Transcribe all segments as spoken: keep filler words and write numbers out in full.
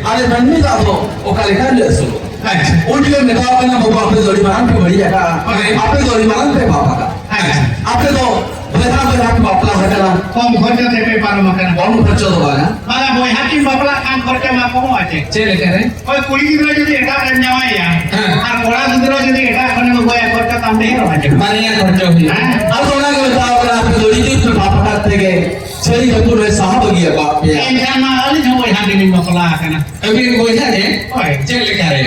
ᱟᱞᱮ ᱢᱟᱹᱱᱢᱤ ᱫᱚ ᱟᱫᱚ ᱚᱠᱟ ᱞᱮᱠᱟ ᱞᱮ ᱟᱹᱥᱩᱞᱚᱜ? ᱟᱪᱪᱷᱟ᱾ ᱩᱱ ᱡᱚᱠᱷᱚᱱ ᱢᱮᱛᱟᱣ ᱠᱟᱱᱟ, "ᱵᱟᱹᱵᱩ, ᱟᱯᱮ ᱫᱚ ᱟᱹᱰᱤ ᱢᱟᱨᱟᱝ ᱯᱮ ᱵᱟᱹᱲᱤᱡ ᱟᱠᱟᱫᱼᱟ, ᱦᱳᱭ᱾ ᱟᱯᱮ ᱫᱚ ᱟᱹᱰᱤ ᱢᱟᱨᱟᱝ ᱯᱮ ᱯᱟᱯ ᱟᱠᱟᱫᱼᱟ, ᱟᱪᱪᱷᱟ᱾ ᱟᱯᱮ ᱫᱚ ᱵᱚᱭᱦᱟ ᱵᱚᱭᱦᱟ ᱯᱮ ᱵᱟᱯᱞᱟ ᱟᱠᱟᱱᱟ, ᱠᱚᱢ ᱠᱷᱚᱨᱪᱟ ᱛᱮᱯᱮ ᱯᱟᱨᱚᱢ ᱟᱠᱟᱱᱟ᱾" ᱠᱚᱢ ᱠᱷᱚᱨᱪᱟ ᱫᱚ ᱵᱟᱝᱟ᱾ ᱵᱟᱝᱟ, ᱵᱚᱭᱦᱟ ᱠᱤᱱ ᱵᱟᱯᱞᱟᱜ ᱠᱷᱟᱱ ᱠᱷᱚᱨᱪᱟ ᱢᱟ ᱠᱚᱢᱚᱜᱼᱟ ᱪᱮ? ᱪᱮᱫ ᱞᱮᱠᱟ ᱨᱮ? ᱦᱳᱭ, ᱠᱩᱲᱤ ᱜᱤᱫᱽᱨᱟᱹ ᱡᱩᱫᱤ ᱮᱴᱟᱜ ᱨᱮᱢ ᱡᱟᱶᱟᱭᱮᱭᱟ, ᱦᱮᱸ᱾ ᱟᱨ ᱠᱚᱲᱟ ᱜᱤᱫᱽᱨᱟᱹ ᱡᱩᱫᱤ ᱮᱴᱟᱜ ᱠᱷᱚᱱᱮᱢ ᱟᱹᱜᱩᱣᱟᱭᱟ, ᱠᱷᱚᱨᱪᱟ ᱛᱟᱢ ᱰᱷᱮᱨᱚᱜᱼᱟ ᱪᱮ? ᱵᱟᱨᱭᱟ ᱠᱷᱚᱨᱪᱟ ᱦᱩᱭᱩᱜᱼᱟ᱾ ᱦᱮᱸ᱾ ᱟᱫᱚ ᱚᱱᱟ ᱜᱮ ᱢᱮᱛᱟᱣ ᱠᱟᱱᱟ, ᱟᱯᱮ ᱫᱚ ᱟᱹᱰᱤ ᱡᱳᱨ ᱯᱮ ᱯᱟᱯ ᱟᱠᱟᱫ ᱛᱮᱜᱮ ᱪᱷᱟᱹᱲᱤ ᱠᱟᱹᱯᱩᱨ ᱨᱮ ᱥᱟᱦᱟ ᱵᱟᱹᱜᱤ ᱟᱠᱟᱫ ᱯᱮᱭᱟ᱾ ᱮᱱᱠᱷᱟᱱ ᱢᱟ ᱟᱹᱞᱤᱧ ᱦᱚᱸ ᱵᱚᱭᱦᱟ ᱜᱮᱞᱤᱧ ᱵᱟᱯᱞᱟ ᱟᱠᱟᱱᱟ᱾ ᱟᱹᱵᱤᱱ ᱵᱚᱭᱦᱟ ᱜᱮ? ᱦᱳᱭ᱾ ᱪᱮᱫ ᱞᱮᱠᱟ ᱨᱮ?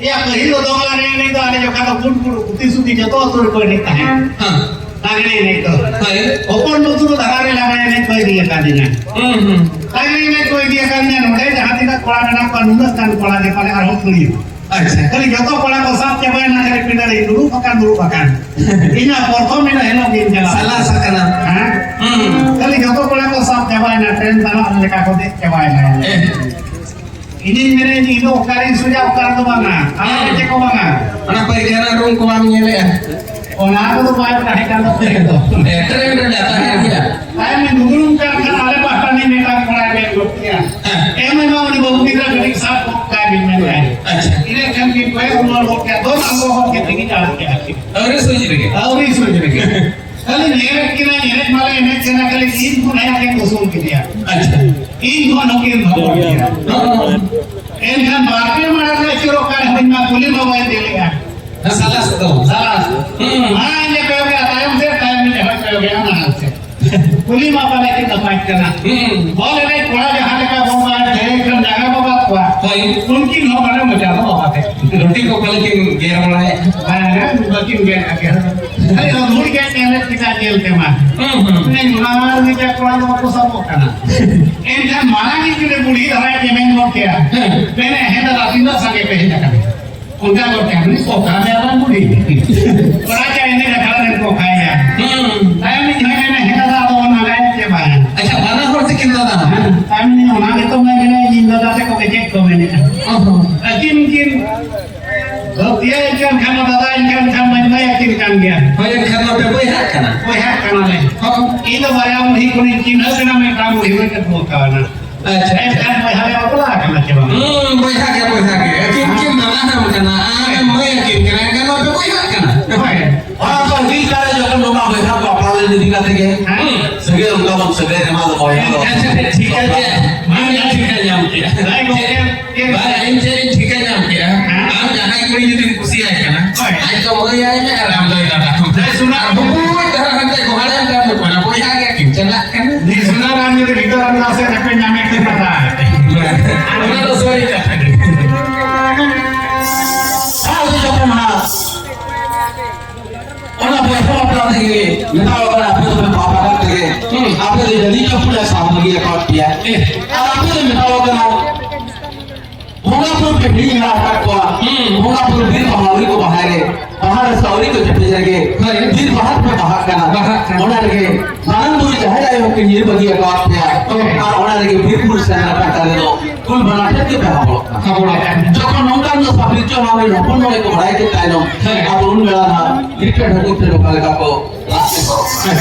ᱮᱭᱟ, ᱯᱟᱹᱦᱤᱞ ᱫᱚ ᱫᱚᱝ ᱞᱟᱜᱽᱬᱮ ᱮᱱᱮᱡ ᱫᱚ ᱟᱞᱮ ᱡᱚᱠᱷᱟ ᱫᱚ ᱜᱩᱰ ᱜᱩᱰ ᱜᱩᱴᱤ ᱥᱩᱴᱤ ᱡᱚᱛᱚ ᱟᱹᱛᱩ ᱨᱮᱠᱚ ᱮᱱᱮᱡ ᱛᱟᱦᱮᱸᱫ᱾ ᱦᱮᱸ᱾ ᱞᱟᱜᱽᱬᱮ ᱮᱱᱮᱡ ᱫᱚ᱾ ᱦᱳᱭ᱾ ᱦᱚᱯᱚᱱ ᱞᱩᱛᱩᱨ ᱫᱷᱟᱨᱟ ᱨᱮ ᱞᱟᱜᱽᱬᱮ ᱮᱱᱮᱡ ᱠᱚ ᱤᱫᱤ ᱟᱠᱟᱫᱤᱧᱟ᱾ ᱦᱩᱸ, ᱦᱩᱸ᱾ ᱞᱟᱜᱽᱬᱮ ᱮᱱᱮᱡ ᱠᱚ ᱤᱫᱤ ᱟᱠᱟᱫᱤᱧᱟ, ᱱᱚᱰᱮ ᱡᱟᱦᱟᱸ ᱛᱤᱱᱟᱹᱜ ᱠᱚᱲᱟ ᱢᱮᱱᱟᱜ ᱠᱚᱣᱟ, ᱱᱩᱱᱟᱹᱜ ᱜᱟᱱ ᱠᱚᱲᱟ ᱜᱮ ᱯᱟᱞᱮ ᱟᱨᱦᱚᱸ ᱠᱩᱲᱤ᱾ ᱟᱪᱪᱷᱟ᱾ ᱠᱷᱟᱹᱞᱤ ᱡᱚᱛᱚ ᱠᱚᱲᱟ ᱠᱚ ᱥᱟᱵ ᱪᱟᱵᱟᱭᱮᱱᱟ, ᱠᱷᱟᱹᱞᱤ ᱯᱤᱸᱰᱟᱹ ᱨᱮ ᱫᱩᱲᱩᱵ ᱟᱠᱟᱱ, ᱫᱩᱲᱩᱵ ᱟᱠᱟᱱ᱾ ᱤᱧᱟᱹᱜ ᱯᱨᱚᱛᱷᱚᱢ ᱤᱱᱟᱹ ᱦᱤᱞᱳᱜ ᱜᱤᱧ ᱪᱟᱞᱟᱜᱼᱟ᱾ ᱥᱟᱞᱟᱥ ᱟᱠᱟᱱᱟ᱾ ᱦᱮᱸ? ᱦᱩᱸ᱾ ᱠᱷᱟᱹᱞᱤ ᱡᱚᱛᱚ ᱠᱚᱲᱟ ᱠᱚ ᱥᱟᱵ ᱪᱟᱵᱟᱭᱮᱱᱟ, ᱴᱨᱮᱱ ᱛᱟᱱᱟᱜ ᱞᱮᱠᱟ ᱠᱚ ᱫᱮᱡ ᱪᱟᱵᱟᱭᱮᱱᱟ᱾ ᱦᱮᱸ᱾ ᱤᱧᱤᱧ ᱢᱮᱱᱮᱫ, ᱤᱧ ᱫᱚ ᱚᱠᱟᱨᱤᱧ ᱥᱩᱡᱟ, ᱚᱠᱟ ᱨᱮᱫᱚ ᱵᱟᱝᱟ, ᱟᱞᱮ ᱪᱮᱫ ᱠᱚ ᱵᱟᱝᱟ᱾ ᱚᱱᱟ ᱯᱟᱭᱠᱷᱟᱱᱟ ᱨᱩᱢ ᱠᱚ ᱵᱟᱢ ᱧᱮᱞᱮᱜᱼᱟ? ᱚᱱᱟ ᱠᱚᱫᱚ ᱵᱟᱭ ᱛᱟᱦᱮᱸ ᱠᱟᱱ ᱛᱟᱯᱮ ᱫᱚ᱾ ᱮ, ᱴᱨᱮᱱ ᱨᱮ ᱛᱟᱦᱮᱸ ᱜᱮᱭᱟ᱾ ᱛᱟᱭᱚᱢ ᱤᱧ ᱫᱩᱫᱲᱩᱢ ᱠᱟᱱ ᱠᱷᱟᱱ ᱟᱞᱮ ᱯᱟᱦᱴᱟ ᱨᱤᱱᱤᱡ ᱢᱤᱫᱴᱟᱝ ᱠᱚᱲᱟᱭ ᱢᱮᱱ ᱜᱚᱫ ᱠᱮᱫᱼᱟ, ᱦᱮᱸ᱾ "ᱮ ᱢᱟᱹᱭ ᱢᱟ, ᱩᱱᱤ ᱵᱟᱹᱵᱩ ᱜᱤᱫᱽᱨᱟᱹ ᱠᱟᱹᱴᱤᱡ ᱥᱟᱵ ᱜᱚᱫ ᱠᱟᱭ ᱵᱤᱱ," ᱢᱮᱱ ᱠᱮᱫᱼᱟ᱾ ᱟᱪᱪᱷᱟ᱾ ᱤᱱᱟᱹ ᱠᱷᱟᱱ ᱠᱤᱱ ᱠᱚᱭᱚᱜ ᱨᱩᱣᱟᱹᱲ ᱜᱚᱫ ᱠᱮᱫᱼᱟ, ᱫᱚᱢ ᱟᱬᱜᱚ ᱜᱚᱫ ᱠᱮᱫ ᱛᱮᱠᱤᱱ ᱪᱟᱞᱟᱜ ᱠᱮᱫᱼᱟ ᱠᱤᱱ᱾ ᱟᱹᱣᱨᱤ ᱥᱩᱡ ᱨᱮᱜᱮ? ᱟᱹᱣᱨᱤ ᱥᱩᱡ ᱨᱮᱜᱮ᱾ ᱠᱷᱟᱹᱞᱤ ᱧᱮᱞᱮᱫ ᱠᱤᱱᱟ, ᱧᱮᱞᱮᱫ ᱢᱟᱞᱮ ᱮᱱᱮᱡ ᱠᱟᱱᱟ, ᱠᱷᱟᱹᱞᱤ ᱤᱧ ᱠᱷᱚᱱ ᱦᱮᱡ ᱠᱟᱛᱮ ᱩᱥᱩᱞ ᱠᱮᱫᱮᱭᱟ᱾ ᱟᱪᱪᱷᱟ᱾ ᱤᱧ ᱠᱷᱚᱱ ᱦᱚᱸᱠᱤᱱ ᱦᱚᱯᱚᱱ ᱜᱮᱭᱟ᱾ ᱦᱚᱸ᱾ ᱮᱱᱠᱷᱟᱱ ᱵᱟᱨ ᱯᱮ ᱢᱟᱲᱟᱝ ᱨᱮ ᱟᱹᱪᱩᱨᱚᱜ ᱠᱟᱱ ᱦᱚᱸᱧ ᱢᱟ ᱠᱩᱞᱤ ᱢᱟ ᱵᱟᱭ ᱧᱮᱞᱮᱜᱼᱟ᱾ ᱦᱮᱸ, ᱥᱟᱞᱟᱥ ᱫᱚ᱾ ᱥᱟᱞᱟᱥ᱾ ᱦᱩᱸ᱾ ᱢᱟᱲᱟᱝ ᱤᱧ ᱠᱚᱭᱚᱜᱮᱜᱼᱟ, ᱛᱟᱭᱚᱢ ᱥᱮᱫ, ᱛᱟᱭᱚᱢ ᱤᱧ ᱦᱚᱸᱭ ᱠᱚᱭᱚᱜᱮᱜᱼᱟ, ᱢᱟᱲᱟᱝ ᱥᱮᱫ᱾ ᱠᱩᱞᱤ ᱢᱟ ᱯᱟᱞᱮ ᱠᱤᱱ ᱱᱟᱯᱟᱭ ᱠᱟᱱᱟ᱾ ᱦᱩᱸ᱾ ᱵᱚᱞ ᱮᱱᱮᱡ ᱠᱚᱲᱟ ᱡᱟᱦᱟᱸ ᱞᱮᱠᱟ ᱵᱚᱞ ᱵᱟᱭ ᱰᱷᱮᱨ ᱠᱷᱟᱱ ᱡᱟᱸᱜᱟ ᱵᱟᱵᱟᱫ ᱠᱚᱣᱟ᱾ ᱦᱳᱭ᱾ ᱩᱱᱠᱤᱱ ᱦᱚᱸ ᱢᱟᱱᱮ ᱢᱚᱪᱟ ᱫᱚ ᱵᱟᱵᱟᱫ ᱮᱫ᱾ ᱨᱩᱴᱤ ᱠᱚ ᱯᱟᱞᱮ ᱠᱤᱱ ᱜᱮᱨ ᱵᱟᱲᱟᱭᱮᱫ᱾ ᱵᱟᱝᱟ, ᱵᱟᱹᱠᱤᱱ ᱜᱮᱨ ᱟᱠᱟᱫ᱾ ᱟᱨᱮ ᱨᱟᱹᱫᱷᱩᱲ ᱜᱮ ᱧᱮᱞᱮᱫ ᱠᱤᱱᱟ ᱧᱮᱞ ᱛᱮᱢᱟ᱾ ᱦᱩᱸ, ᱦᱩᱸ᱾ ᱢᱮᱱ, ᱚᱱᱟ ᱢᱟ ᱨᱩᱴᱤ ᱠᱚᱲᱟ ᱫᱚ ᱵᱟᱠᱚ ᱥᱟᱵᱚᱜ ᱠᱟᱱᱟ᱾ ᱮᱱᱠᱷᱟᱱ ᱢᱟᱲᱟᱝ ᱜᱮ ᱡᱩᱫᱤ ᱵᱩᱲᱦᱤ ᱫᱷᱟᱨᱟᱭ ᱢᱮᱢᱮᱱ ᱜᱚᱫ ᱠᱮᱭᱟ᱾ ᱦᱮᱸ᱾ ᱢᱮᱱᱮ, "ᱦᱮᱸ ᱫᱟᱫᱟ, ᱛᱤᱱᱟᱹᱜ ᱥᱟᱸᱜᱮ ᱯᱮ ᱦᱮᱡ ᱟᱠᱟᱱᱟ?" ᱚᱱᱠᱟ ᱜᱚᱫ ᱠᱮᱭᱟ, ᱩᱱᱤ ᱠᱚᱠᱷᱟ ᱢᱮᱨᱚᱢ ᱵᱩᱲᱦᱤ᱾ ᱠᱚᱲᱟ ᱪᱟ ᱮᱱᱮᱡ ᱟᱠᱷᱲᱟ ᱨᱮᱱ ᱠᱚᱠᱷᱟᱭᱟ᱾ ᱦᱩᱸ᱾ ᱛᱟᱭᱚᱢ ᱢᱤᱫ ᱫᱷᱟᱣ ᱢᱮᱱᱟ, "ᱦᱮᱸ ᱫᱟᱫᱟ, ᱟᱫᱚ ᱵᱚᱱ ᱟᱸᱜᱟᱭᱟ ᱪᱮ ᱵᱟᱝ?" ᱟᱪᱪᱷᱟ, ᱵᱟᱱᱟ ᱦᱚᱲ ᱛᱮᱠᱤᱱ ᱫᱟᱫᱟ? ᱦᱮᱸ, ᱛᱟᱭᱚᱢ ᱢᱮᱱᱟ, "ᱚᱱᱟ ᱜᱮᱛᱚ ᱢᱮᱱᱟ, ᱤᱧ ᱫᱟᱫᱟ ᱛᱮᱠᱚ ᱜᱮ ᱪᱮᱫ ᱠᱚ ᱢᱮᱱᱮᱫᱼᱟ?" ᱚ ᱦᱚᱸ᱾ ᱟᱹᱠᱤᱱ ᱠᱤᱱ ᱫᱷᱟᱹᱨᱛᱤᱭᱟ ᱮᱱᱠᱷᱟᱱ ᱠᱷᱟᱱ ᱢᱟ ᱫᱟᱫᱟ, ᱮᱱᱠᱷᱟᱱ ᱠᱷᱟᱱ ᱢᱟᱧ ᱢᱟᱹᱭ ᱟᱹᱠᱤᱱ ᱠᱟᱱ ᱜᱮᱭᱟ᱾ ᱦᱳᱭ, ᱮᱱᱠᱷᱟᱱ ᱢᱟ ᱯᱮ ᱵᱚᱭᱦᱟᱜ ᱠᱟᱱᱟ᱾ ᱵᱚᱭᱦᱟᱜ ᱠᱟᱱᱟᱞᱮ᱾ ᱦᱚᱸ᱾ ᱤᱧ ᱫᱚ ᱵᱟᱨᱭᱟ ᱵᱩᱲᱦᱤ ᱠᱷᱚᱱᱤᱧ ᱪᱤᱱᱦᱟᱹ ᱠᱟᱱᱟ, ᱢᱤᱫᱴᱟᱝ ᱵᱩᱲᱦᱤ ᱢᱟᱹᱭ ᱠᱟᱹᱴᱩᱣᱟᱹ ᱠᱟᱣᱱᱟ᱾ ᱟᱪᱪᱷᱟ, ᱟᱪᱪᱷᱟ᱾ ᱮᱱᱠᱷᱟᱱ ᱵᱚᱭᱦᱟ ᱞᱮ ᱵᱟᱯᱞᱟ ᱟᱠᱟᱱᱟ ᱪᱮ ᱵᱟᱝ? ᱛᱮᱜᱮ ᱦᱮᱸ᱾ ᱥᱟᱹᱜᱟᱹᱭ ᱚᱱᱠᱟ ᱵᱚᱱ ᱥᱟᱹᱜᱟᱹᱭ ᱨᱮᱢᱟ ᱫᱚ ᱵᱚᱭᱦᱟ ᱫᱚ᱾ ᱟᱪᱪᱷᱟ, ᱴᱷᱤᱠ ᱜᱮᱭᱟ᱾ ᱢᱟ, ᱤᱧ ᱴᱷᱤᱠᱟᱹ ᱧᱟᱢ ᱠᱮᱜᱼᱟ᱾ ᱦᱮᱸ, ᱜᱚᱢᱠᱮ᱾ ᱵᱟᱝ, ᱤᱧ ᱪᱮᱫ ᱤᱧ ᱴᱷᱤᱠᱟᱹ ᱧᱟᱢ ᱠᱮᱜᱼᱟ? ᱦᱮᱸ᱾ ᱟᱢ ᱡᱟᱦᱟᱸᱭ ᱠᱩᱲᱤ ᱡᱩᱫᱤᱢ ᱠᱩᱥᱤᱭᱟᱭ ᱠᱟᱱᱟ, ᱦᱳᱭ᱾ ᱟᱡ ᱫᱚ ᱢᱟᱹᱭ ᱟᱭ ᱢᱮ ᱟᱨ ᱟᱢ ᱫᱚ ᱮᱨᱟ ᱛᱟᱢ᱾ ᱦᱮᱸ, ᱥᱩᱱᱟ᱾ ᱟᱨ ᱵᱩᱵᱩᱡ ᱫᱷᱟᱨᱟ ᱦᱟᱱᱛᱮ ᱜᱚᱦᱟᱲᱮᱢ ᱠᱟᱱ ᱫᱚ ᱠᱟᱱᱟ, ᱵᱚᱭᱦᱟ ᱜᱮ ᱠᱤᱱ ᱪᱟᱞᱟᱜ ᱠᱟᱱᱟ᱾ ᱱᱤ ᱥᱩᱱᱟ ᱨᱟᱱ ᱡᱩᱫᱤ ᱵᱷᱤᱛᱟᱹᱨ ᱨᱮ ᱱᱟᱥᱮ ᱱᱟᱯᱮ ᱧᱟᱢᱮ ᱠᱟᱱᱟ ᱛᱟᱦᱞᱮ᱾ ᱚᱱᱟ ᱫᱚ ᱥᱟᱹᱨᱤ ᱠᱟᱛᱷᱟ ᱜᱮ᱾ ᱟᱫᱚ ᱡᱚᱠᱷᱚᱱ ᱦᱟᱸᱜ ᱚᱱᱟ ᱵᱚᱭᱦᱟ ᱵᱟᱯᱞᱟ ᱛᱮᱜᱮ ᱢᱮᱛᱟᱣ ᱠᱟᱱᱟ, ᱟᱯᱮ ᱫᱚᱯᱮ ᱯᱟᱯ ᱟᱠᱟᱫ ᱛᱮᱜᱮ, ᱦᱩᱸ᱾ ᱟᱯᱮ ᱫᱚ ᱡᱟᱹᱱᱤᱡ ᱪᱚ ᱯᱩᱨᱟᱹ ᱥᱟᱶ ᱵᱟᱹᱜᱤ ᱟᱠᱟᱫ ᱯᱮᱭᱟ᱾ ᱮ᱾ ᱟᱨ ᱟᱯᱮ ᱫᱚ ᱢᱮᱛᱟᱣ ᱠᱟᱱᱟ, ᱵᱚᱸᱜᱟ ᱵᱩᱨᱩ ᱯᱮ ᱦᱤᱲᱤᱧ ᱢᱮᱱᱟᱜ ᱟᱠᱟᱫ ᱠᱚᱣᱟ᱾ ᱦᱩᱸ᱾ ᱵᱚᱸᱜᱟ ᱵᱩᱨᱩ ᱵᱤᱨ ᱵᱟᱦᱟ ᱟᱹᱣᱨᱤ ᱠᱚ ᱵᱟᱦᱟᱭ ᱨᱮ, ᱵᱟᱦᱟ ᱨᱮ ᱥᱮ ᱟᱹᱣᱨᱤ ᱠᱚ ᱪᱮᱯᱮᱡ ᱨᱮᱜᱮ, ᱦᱳᱭ᱾ ᱵᱤᱨ ᱵᱟᱦᱟ ᱨᱮᱯᱮ ᱵᱟᱦᱟᱜ ᱠᱟᱱᱟ᱾ ᱵᱟᱦᱟᱜ ᱠᱟᱱᱟ᱾ ᱚᱱᱟ ᱨᱮᱜᱮ ᱢᱟᱨᱟᱝ ᱵᱩᱨᱩ ᱡᱟᱦᱮᱨ ᱟᱭᱳ ᱦᱚᱸᱠᱤᱱ ᱧᱤᱨ ᱵᱟᱹᱜᱤ ᱟᱠᱟᱫ ᱯᱮᱭᱟ᱾ ᱦᱳᱭ᱾ ᱟᱨ ᱚᱱᱟ ᱨᱮᱜᱮ ᱵᱤᱨ ᱵᱩᱨᱩ ᱥᱮᱸᱫᱽᱨᱟ ᱯᱟᱦᱴᱟ ᱨᱮᱫᱚ ᱠᱩᱞ ᱵᱟᱱᱟ ᱴᱷᱮᱱ ᱜᱮᱯᱮ ᱦᱟᱵᱚᱲᱚᱜ ᱠᱟᱱᱟ᱾ ᱦᱟᱵᱚᱲᱚᱜ ᱠᱟᱱᱟ᱾ ᱡᱚᱠᱷᱚᱱ ᱱᱚᱝᱠᱟᱱ ᱫᱚ ᱥᱟᱵᱤᱨ ᱪᱚ ᱦᱟᱣ ᱨᱮᱱ ᱦᱚᱯᱚᱱ ᱢᱚᱬᱮ ᱠᱚ ᱵᱟᱲᱟᱭ ᱠᱮᱫ ᱛᱟᱭᱱᱚᱢ, ᱦᱮᱸ᱾ ᱟᱫᱚ ᱩᱱ ᱵᱮᱲᱟ ᱱᱟᱦᱟᱜ ᱢᱤᱫᱴᱮᱱ ᱦᱟᱹᱠᱩ ᱴᱷᱮᱱ ᱚᱠᱟ ᱞᱮᱠᱟ ᱠᱚ ᱨᱟᱜ ᱮᱫᱟ᱾ ᱦᱮᱸ᱾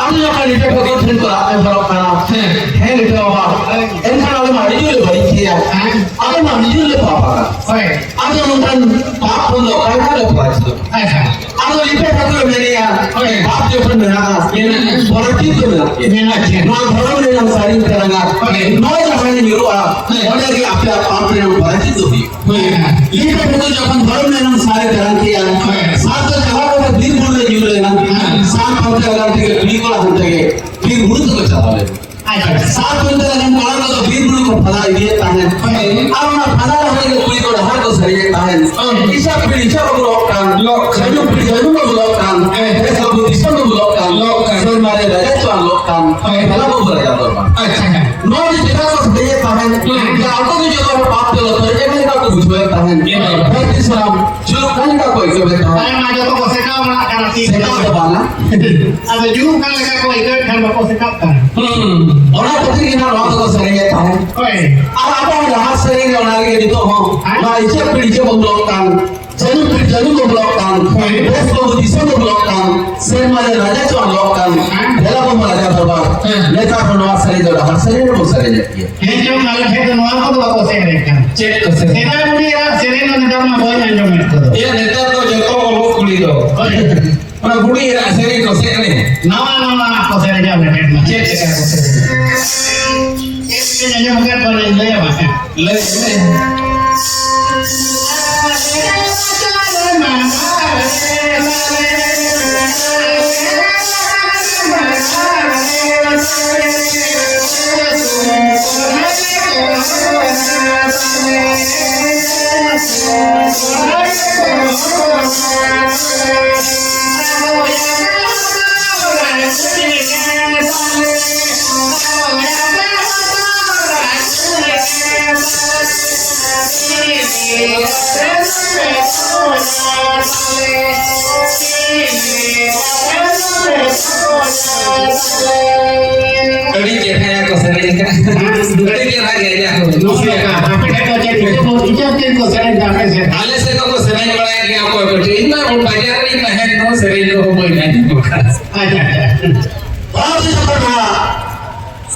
ᱟᱫᱚ ᱡᱚᱠᱷᱚᱱ ᱞᱤᱴᱟᱹ ᱴᱷᱟᱹᱠᱩᱨ ᱴᱷᱮᱱ ᱠᱚ ᱨᱟᱜ ᱮᱢ ᱦᱚᱨᱚᱜ ᱠᱟᱱᱟ, ᱦᱮᱸ᱾ ᱦᱮᱸ ᱞᱤᱴᱟᱹ ᱵᱟᱵᱟ, ᱮᱱᱠᱷᱟᱱ ᱟᱞᱮ ᱢᱟ ᱟᱹᱰᱤ ᱡᱳᱨ ᱞᱮ ᱵᱟᱹᱲᱤᱡ ᱜᱮᱭᱟ᱾ ᱦᱮᱸ᱾ ᱟᱞᱮ ᱢᱟ ᱟᱹᱰᱤ ᱡᱳᱨ ᱞᱮ ᱯᱟᱯ ᱟᱠᱟᱱᱟ᱾ ᱦᱳᱭ᱾ ᱟᱫᱚ ᱱᱚᱝᱠᱟᱱ ᱯᱟᱯ ᱠᱷᱚᱱ ᱫᱚ ᱚᱠᱟ ᱞᱮᱠᱟ ᱞᱮ ᱯᱟᱯ ᱟᱪᱪᱷᱟ᱾ ᱟᱫᱚ ᱞᱤᱴᱟᱹ ᱴᱷᱟᱹᱠᱩᱨ ᱢᱮᱱᱮᱜᱼᱟ, ᱦᱳᱭ᱾ ᱯᱟᱯ ᱡᱚᱠᱷᱚᱱ ᱢᱮᱱᱟᱜᱼᱟ, ᱢᱮᱱᱟᱜᱼᱟ᱾ ᱯᱨᱟᱭᱚᱥᱪᱤᱛ ᱫᱚ ᱢᱮᱱᱟᱜ ᱜᱮᱭᱟ᱾ ᱢᱮᱱᱟᱜ ᱜᱮᱭᱟ᱾ ᱱᱚᱣᱟ ᱫᱷᱚᱨᱚᱢ ᱨᱮᱱᱟᱜ ᱥᱟᱹᱨᱤ ᱛᱮᱨᱟᱝᱟ, ᱦᱳᱭ᱾ ᱱᱚᱣᱟ ᱡᱟᱦᱟᱸ ᱧᱩᱨᱩᱜᱼᱟ, ᱦᱳᱭ᱾ ᱚᱸᱰᱮ ᱜᱮ ᱟᱯᱮᱭᱟᱜ ᱯᱟᱯ ᱨᱮᱱᱟᱜ ᱯᱨᱟᱭᱚᱥᱪᱤᱛ ᱫᱚ ᱦᱩᱭᱩᱜᱼᱟ᱾ ᱦᱳᱭ᱾ ᱞᱤᱴᱟᱹ ᱴᱷᱟᱹᱠᱩᱨ ᱡᱚᱠᱷᱚᱱ ᱫᱷᱚᱨᱚᱢ ᱨᱮᱱᱟᱜ ᱥᱟᱹᱨᱤ ᱛᱮᱨᱟᱝ ᱠᱮᱜᱼᱟ, ᱦᱳᱭ᱾ ᱥᱟᱛ ᱫᱚ ᱪᱟᱞᱟᱣ ᱠᱟᱛᱮ ᱵᱤᱨ ᱵᱩᱨᱩ ᱨᱮ ᱧᱩᱨ ᱞᱮᱱᱟ, ᱦᱳᱭ᱾ ᱥᱟᱛ ᱯᱟᱱᱛᱮ ᱞᱟᱜᱟᱱ ᱛᱮᱜᱮ ᱠᱩᱲᱤ ᱠᱚᱲᱟ ᱦᱟᱱᱛᱮ ᱜᱮ ᱵᱤᱨ ᱵᱩᱨᱩ ᱛᱮᱠᱚ ᱪᱟᱞᱟᱣ ᱞᱮᱱᱟ᱾ ᱟᱪᱪᱷᱟ᱾ ᱥᱟᱛ ᱯᱟᱱᱛᱮ ᱞᱟᱜᱟᱱ ᱠᱚᱲᱟ ᱠᱚᱫᱚ ᱵᱤᱨ ᱵᱩᱨᱩ ᱠᱚ ᱯᱷᱟᱫᱟ ᱤᱫᱤᱭᱮᱫ ᱛᱟᱦᱮᱸᱫ᱾ ᱦᱳᱭ᱾ ᱟᱨ ᱚᱱᱟ ᱯᱷᱟᱫᱟ ᱨᱮ ᱦᱚᱸ ᱠᱩᱲᱤ ᱠᱚ ᱰᱟᱦᱟᱨ ᱠᱚ ᱥᱮᱨᱮᱧᱮᱫ ᱛᱟᱦᱮᱸᱫ᱾ ᱦᱳᱭ᱾ ᱤᱪᱪᱷᱟ ᱯᱤᱲ ᱤᱪᱪᱷᱟ ᱵᱟᱵᱩ ᱞᱚᱜ ᱠᱟᱱ᱾ ᱞᱚᱜ ᱠᱟᱱ᱾ ᱥᱟᱹᱡᱩ ᱯᱤᱲ ᱥᱟᱹᱡᱩ ᱵᱟᱵᱩ ᱞᱚᱜ ᱠᱟᱱ᱾ ᱦᱳᱭ᱾ ᱫᱮᱥ ᱵᱟᱵᱩ ᱫᱤᱥᱚᱢ ᱵᱟᱵᱩ ᱞᱚᱜ ᱠᱟᱱ᱾ ᱞᱚᱜ ᱠᱟᱱ᱾ ᱥᱮᱨᱢᱟ ᱨᱮ ᱨᱟᱡᱟ ᱪᱚᱣᱟᱱ ᱞᱚᱜ ᱠᱟᱱ᱾ ᱦᱳᱭ᱾ ᱵᱷᱟᱞᱟ ᱵᱟᱵᱩ ᱨᱟᱡᱟ ᱫᱚᱨᱵᱟᱨ᱾ ᱟᱪᱪᱷᱟ᱾ ᱱᱚᱣᱟ ᱡᱮ ᱪᱮᱫᱟᱜ ᱠᱚ ᱥᱮᱨᱮᱧᱮᱫ ᱛᱟᱦᱮᱸᱫ? ᱦᱩᱸ᱾ ᱡᱮ ᱟᱠᱚ ᱜᱮ ᱡᱚᱛᱚ ᱦᱚᱲ ᱯᱟᱯ ᱛᱮ ᱞᱚᱛᱚᱨ ᱮᱱ ᱞᱮᱠᱟ ᱠᱚ ᱵᱩᱡᱷᱟᱹᱣᱮᱫ ᱛᱟᱦᱮᱸᱫ᱾ ᱦᱮᱸ᱾ ᱦᱚᱲ ᱫᱤᱥᱚᱢ ᱡᱩᱞᱩᱜ ᱠᱟᱱ ᱞᱮᱠᱟ ᱠᱚ ᱟᱹᱭᱠᱟᱹᱣᱮᱫ ᱛᱟᱦᱮᱸᱫ᱾ ᱟᱭᱢᱟ ᱡᱚᱛᱚ ᱠᱚ ᱥᱮᱠᱟᱣ ᱵᱟᱲᱟᱜ ᱠᱟᱱᱟ ᱛᱤ ᱥᱮᱠᱟᱣ ᱫᱚ ᱵᱟᱝᱟ᱾ ᱟᱫᱚ ᱡᱩᱞᱩᱜ ᱠᱟᱱ ᱞᱮᱠᱟ ᱠᱚ ᱟᱹᱭᱠᱟᱹᱣᱮᱫ ᱠᱷᱟᱱ ᱵᱟᱠᱚ ᱥᱮᱠᱟᱜ ᱠᱟᱱᱟ᱾ ᱦᱩᱸ᱾ ᱚᱱᱟ ᱠᱷᱟᱹᱛᱤᱨ ᱜᱮ ᱱᱟᱜ ᱱᱚᱣᱟ ᱫᱚᱠᱚ ᱥᱮᱨᱮᱧᱮᱫ ᱛᱟᱦᱮᱸᱫ᱾ ᱦᱳᱭ᱾ ᱟᱨ ᱟᱵᱚ ᱦᱚᱸ ᱡᱟᱦᱟᱸ ᱥᱮᱨᱮᱧ ᱨᱮ ᱚᱱᱟ ᱜᱮ ᱱᱤᱛᱚᱜ ᱦᱚᱸ ᱦᱮᱸ? ᱱᱚᱣᱟ ᱤᱪᱟᱹᱜ ᱯᱤᱲ ᱤᱪᱟᱹᱜ ᱵᱚᱱ ᱞᱚᱜ ᱠᱟᱱ, ᱡᱟᱹᱱᱩᱢ ᱯᱤᱲ ᱡᱟᱹᱱᱩᱢ ᱵᱚᱱ ᱞᱚᱜ ᱠᱟᱱ, ᱦᱳᱭ᱾ ᱫᱮᱥ ᱵᱟᱹᱵᱩ ᱫᱤᱥᱚᱢ ᱵᱚᱱ ᱞᱚᱜ ᱠᱟᱱ, ᱥᱮᱨᱢᱟ ᱨᱮ ᱨᱟᱡᱟ ᱪᱚᱣᱟᱱ ᱞᱚᱜ ᱠᱟᱱ, ᱦᱮᱸ? ᱫᱮᱞᱟ ᱵᱚᱱ ᱨᱟᱡᱟ ᱫᱚᱨᱵᱟᱨ᱾ ᱦᱮᱸ᱾ ᱱᱮᱛᱟᱨ ᱦᱚᱸ ᱱᱚᱣᱟ ᱥᱮᱨᱮᱧ ᱫᱚ ᱰᱟᱦᱟᱨ ᱥᱮᱨᱮᱧ ᱨᱮᱵᱚᱱ ᱥᱮᱨᱮᱧᱮᱫ ᱜᱮᱭᱟ᱾ ᱦᱮᱸ ᱪᱚᱝ, ᱟᱞᱮ ᱴᱷᱮᱱ ᱫᱚ ᱱᱚᱣᱟ ᱠᱚᱫᱚ ᱵᱟᱠᱚ ᱥᱮᱨᱮᱧ ᱠᱟᱱᱟ᱾ ᱪᱮᱫ ᱠᱚ ᱥᱮᱨᱮᱧ? ᱥᱮᱫᱟᱭ ᱵᱩᱰᱷᱤ ᱮᱨᱟ ᱥᱮᱨᱮᱧ ᱫᱚ ᱱᱮᱛᱟᱨ ᱢᱟ ᱵᱟᱹᱧ ᱟᱸᱡᱚᱢᱮᱫ ᱠᱚᱫᱚ᱾ ᱮᱭᱟ, ᱱᱮᱛᱟᱨ ᱫᱚ ᱡᱚᱛᱚ ᱚᱞᱚᱜ ᱠᱩᱲᱤ ᱫᱚ᱾ ᱦᱳᱭ᱾ ᱚᱱᱟ ᱵᱩᱰᱷᱤ ᱮᱨᱟ ᱥᱮᱨᱮᱧ ᱠᱚ ᱥᱮᱨᱮᱧ᱾ ᱱᱟᱣᱟ ᱱᱟᱣᱟ ᱠᱚ ᱥᱮᱨᱮᱧᱟ ᱟᱞᱮ ᱴᱷᱮᱱ ᱢᱟ᱾ ᱪᱮᱫ ᱞᱮᱠᱟ ᱠᱚ ᱥᱮᱨᱮᱧᱟ? ᱪᱮᱫ ᱞᱮᱠᱟᱧ ᱟᱸᱡᱚᱢ ᱟᱠᱟᱫ ᱠᱚᱣᱟ ᱞᱤᱧ ᱞᱟᱹᱭ ᱟᱢᱟ ᱦᱟᱸᱜ᱾ ᱞᱟᱹᱭ ᱢᱮ᱾ ᱟᱹᱰᱤ ᱪᱮᱦᱨᱟ ᱠᱚ ᱥᱮᱨᱮᱧ ᱟᱠᱟᱫ᱾ ᱟᱹᱰᱤ ᱪᱮᱦᱨᱟ ᱜᱮ ᱟᱭᱟᱜ ᱦᱚᱸ᱾ ᱱᱚᱜᱼᱚ ᱱᱚᱝᱠᱟ, ᱟᱯᱮ ᱴᱷᱮᱱ ᱫᱚ ᱪᱮᱫ ᱪᱮᱫ ᱠᱚ, ᱪᱮᱫ ᱪᱮᱫ ᱠᱚ ᱥᱮᱨᱮᱧ ᱫᱟ ᱟᱯᱮ ᱥᱮᱫ? ᱟᱞᱮ ᱥᱮᱫ ᱫᱚᱠᱚ ᱥᱮᱨᱮᱧ ᱵᱟᱲᱟᱭᱮᱫ ᱜᱮᱭᱟ ᱚᱠᱚᱭ ᱠᱚᱪᱚ᱾ ᱤᱧ ᱢᱟ ᱵᱟᱡᱟᱨ ᱨᱤᱧ ᱛᱟᱦᱮᱱ, ᱱᱚᱣᱟ ᱥᱮᱨᱮᱧ ᱠᱚᱦᱚᱸ ᱵᱟᱹᱧ ᱟᱸᱡᱚᱢ ᱟᱠᱟᱫ᱾ ᱟᱪᱪᱷᱟ, ᱟᱪᱪᱷᱟ᱾ ᱵᱟᱨ ᱡᱚᱠᱷᱚᱱ ᱦᱟᱸᱜ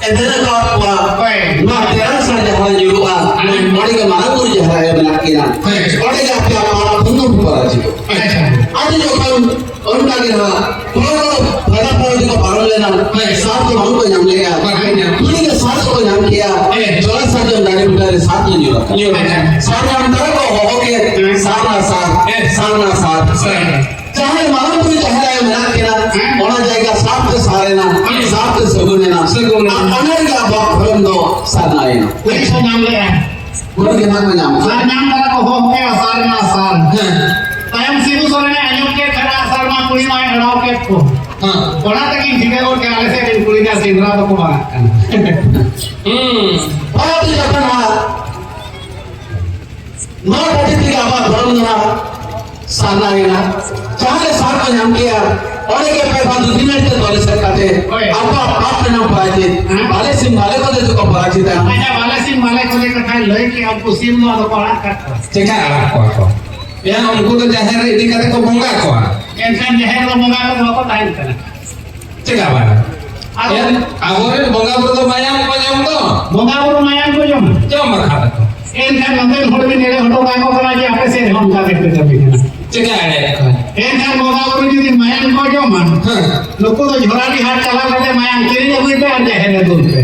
ᱮ ᱵᱮᱨᱮᱫ ᱟᱠᱟᱫ ᱠᱚᱣᱟ, ᱦᱳᱭ᱾ ᱱᱚᱣᱟ ᱛᱮᱨᱟᱝ ᱥᱟᱨ ᱡᱟᱦᱟᱸ ᱧᱩᱨᱩᱜᱼᱟ, ᱦᱳᱭ᱾ ᱚᱸᱰᱮ ᱜᱮ ᱢᱟᱨᱟᱝ ᱵᱩᱨᱩ ᱡᱟᱦᱮᱨ ᱟᱭᱳ ᱢᱮᱱᱟᱜ ᱠᱤᱱᱟ᱾ ᱦᱳᱭ᱾ ᱚᱸᱰᱮ ᱜᱮ ᱟᱯᱮᱭᱟᱜ ᱯᱟᱨᱟ ᱯᱩᱱᱱᱚ ᱯᱟᱨᱟ ᱪᱤᱠᱟᱹ᱾ ᱟᱪᱪᱷᱟ᱾ ᱟᱫᱚ ᱡᱚᱠᱷᱚᱱ ᱚᱱᱠᱟ ᱜᱮ ᱦᱟᱸᱜ ᱯᱚᱨᱚᱵᱽ ᱯᱷᱟᱫᱟ ᱯᱚᱨᱚᱵᱽ ᱫᱚᱠᱚ ᱯᱟᱨᱚᱢ ᱞᱮᱱᱟ, ᱦᱳᱭ᱾ ᱥᱟᱨ ᱫᱚ ᱵᱟᱝ ᱠᱚ ᱧᱟᱢ ᱞᱮᱜᱼᱟ᱾ ᱵᱟᱝ ᱠᱚ ᱧᱟᱢ᱾ ᱠᱩᱲᱤ ᱜᱮ ᱥᱟᱨ ᱫᱚᱠᱚ ᱧᱟᱢ ᱠᱮᱜᱼᱟ᱾ ᱦᱳᱭ᱾ ᱡᱚᱲᱟ ᱥᱟᱨᱡᱚᱢ ᱫᱟᱨᱮ ᱵᱩᱴᱟᱹ ᱨᱮ ᱥᱟᱨ ᱫᱚ ᱧᱩᱨ ᱟᱠᱟᱱᱟ᱾ ᱧᱩᱨ ᱟᱠᱟᱱᱟ᱾ ᱥᱟᱨ ᱧᱟᱢ ᱛᱟᱨᱟ ᱠᱚ ᱦᱚᱦᱚ ᱠᱮᱫ, ᱦᱮᱸ᱾ ᱥᱟᱨᱱᱟ ᱥᱟᱨ, ᱦᱮᱸ᱾ ᱥᱟᱨᱱᱟ ᱥᱟᱨ᱾ ᱦᱮᱸ᱾ ᱡᱟᱦᱟᱸᱭ ᱢᱟᱨᱟᱝ ᱵᱩᱨᱩ ᱡᱟᱦᱮᱨ ᱟᱭᱳ ᱢᱮᱱᱟᱜ ᱠᱤᱱᱟ, ᱦᱮᱸ᱾ ᱚᱱᱟ ᱡᱟᱭᱜᱟ ᱥᱟᱨ ᱛᱮ ᱥᱟᱨ ᱮᱱᱟ, ᱦᱮᱸ᱾ ᱥᱟᱨ ᱛᱮ ᱥᱟᱹᱜᱩᱱ ᱮᱱᱟ᱾ ᱥᱟᱹᱜᱩᱱ ᱮᱱᱟ᱾ ᱟᱨ ᱚᱱᱟ ᱨᱮᱜᱮ ᱟᱵᱚᱣᱟᱜ ᱫᱷᱚᱨᱚᱢ ᱫᱚ ᱥᱟᱨᱱᱟ ᱮᱱᱟ᱾ ᱠᱩᱲᱤ ᱠᱚ ᱧᱟᱢ ᱞᱮᱜᱼᱟ᱾ ᱠᱩᱲᱤ ᱜᱮ ᱱᱟᱜ ᱠᱚ ᱧᱟᱢ ᱠᱮᱜᱼᱟ᱾ ᱥᱟᱨ ᱧᱟᱢ ᱠᱟᱫᱟ ᱠᱚ, ᱦᱚᱦᱚ ᱠᱮᱜᱼᱟ, ᱥᱟᱨᱱᱟ ᱥᱟᱨ᱾ ᱦᱮᱸ᱾ ᱛᱟᱭᱚᱢ ᱥᱤᱵᱩ ᱥᱚᱨᱮᱱᱮ ᱟᱸᱡᱚᱢ ᱠᱮᱫ ᱠᱷᱟᱱ ᱟᱜ ᱥᱟᱨ ᱢᱟ ᱠᱩᱲᱤ ᱢᱟᱭ ᱮᱲᱟᱣ ᱠᱮᱫ ᱠᱚ᱾ ᱦᱮᱸ᱾ ᱚᱱᱟ ᱛᱮᱜᱤᱧ ᱴᱷᱤᱠᱟᱹ ᱜᱚᱫ ᱠᱮᱜᱼᱟ, ᱟᱞᱮ ᱥᱮᱫ ᱨᱮᱱ ᱠᱩᱲᱤ ᱫᱚ ᱥᱮᱸᱫᱽᱨᱟ ᱫᱚᱠᱚ ᱵᱟᱝᱟᱜ ᱠᱟᱱᱟ᱾ ᱦᱩᱸ᱾ ᱵᱟᱨ ᱫᱤᱱ ᱡᱚᱠᱷᱚᱱ ᱦᱟᱸᱜ ᱱᱚᱣᱟ ᱠᱷᱟᱹᱛᱤᱨ ᱛᱮᱜᱮ ᱟᱵᱚᱣᱟᱜ ᱫᱷᱚᱨᱚᱢ ᱫᱚ ᱱᱟᱦᱟᱜ ᱥᱟᱨᱱᱟ ᱜᱮ ᱱᱟᱦᱟᱜ᱾ ᱡᱟᱦᱟᱸ ᱨᱮ ᱥᱟᱨ ᱠᱚ ᱧᱟᱢ ᱠᱮᱜᱼᱟ, ᱚᱸᱰᱮ ᱜᱮ ᱯᱮ ᱵᱟᱝ ᱫᱩ ᱫᱤᱱ ᱛᱮ ᱫᱚᱞᱮ ᱥᱮᱫ ᱠᱟᱛᱮ ᱦᱳᱭ᱾ ᱟᱠᱚᱣᱟᱜ ᱯᱟᱯ ᱨᱮᱱᱟᱜ ᱯᱨᱟᱭᱪᱤᱛ, ᱦᱮᱸ᱾ ᱵᱟᱞᱮ ᱥᱤᱢ ᱵᱟᱞᱮ ᱠᱚᱫᱮ ᱫᱚᱠᱚ ᱯᱨᱟᱭᱪᱤᱛᱟ᱾ ᱟᱪᱪᱷᱟ, ᱵᱟᱞᱮ ᱥᱤᱢ ᱵᱟᱞᱮ ᱠᱚᱫᱮ ᱠᱟᱛᱷᱟᱭ ᱞᱟᱹᱭ ᱠᱮᱜᱼᱟ, ᱩᱱᱠᱩ ᱥᱤᱢ ᱫᱚ ᱟᱫᱚ ᱠᱚ ᱟᱲᱟᱜ ᱠᱟᱜ ᱠᱚᱣᱟ᱾ ᱪᱮᱠᱟ ᱟᱲᱟᱜ ᱠᱚᱣᱟ ᱠᱚ? ᱭᱟ, ᱩᱱᱠᱩ ᱫᱚ ᱡᱟᱦᱮᱨ ᱨᱮ ᱤᱫᱤ ᱠᱟᱛᱮ ᱠᱚ ᱵᱚᱸᱜᱟ ᱠᱚᱣᱟ᱾ ᱮᱱᱠᱷᱟᱱ ᱡᱟᱦᱮᱨ ᱨᱮ ᱵᱚᱸᱜᱟ ᱠᱚᱫᱚ ᱵᱟᱠᱚ ᱛᱟᱦᱮᱱ ᱠᱟᱱᱟ᱾ ᱪᱮᱫᱟᱜ ᱵᱟᱝ? ᱟᱨ ᱮᱱ-, ᱟᱵᱚᱨᱮᱱ ᱵᱚᱸᱜᱟ ᱵᱩᱨᱩ ᱫᱚ ᱢᱟᱭᱟᱢ ᱠᱚ ᱡᱚᱢ ᱫᱚ᱾ ᱵᱚᱸᱜᱟ ᱵᱩᱨᱩ ᱢᱟᱭᱟᱢ ᱠᱚ ᱡᱚᱢᱟ᱾ ᱡᱚᱢ ᱟᱠᱟᱫ ᱟᱠᱚ᱾ ᱮᱱᱠᱷᱟᱱ ᱱᱚᱛᱮᱱ ᱦᱚᱲ ᱵᱤᱱ ᱮᱲᱮ ᱦᱚᱴᱚ ᱠᱟᱠᱚ ᱠᱟᱱᱟ ᱡᱮ ᱟᱯᱮ ᱥᱮᱫ ᱨᱮᱦᱚᱸ ᱚᱱᱠᱟ ᱜᱮᱯᱮ ᱠᱟᱹᱢᱤ ᱠᱟᱱᱟ᱾ ᱪᱮᱠᱟ ᱮᱲᱮᱭᱟᱜ ᱠᱚᱣᱟ? ᱮᱱᱠᱷᱟᱱ ᱵᱚᱸᱜᱟ ᱵᱩᱨᱩ ᱡᱩᱫᱤ ᱢᱟᱭᱟᱢ ᱠᱚ ᱡᱚᱢᱟ, ᱦᱮᱸ᱾ ᱱᱩᱠᱩ ᱫᱚ ᱡᱷᱚᱨᱟᱰᱤ ᱦᱟᱴ ᱪᱟᱞᱟᱣ ᱠᱟᱛᱮ ᱢᱟᱭᱟᱢ ᱠᱤᱨᱤᱧ ᱟᱹᱜᱩᱭ ᱯᱮ ᱟᱨ ᱡᱟᱦᱮᱨ ᱨᱮ ᱫᱩᱞ ᱯᱮ᱾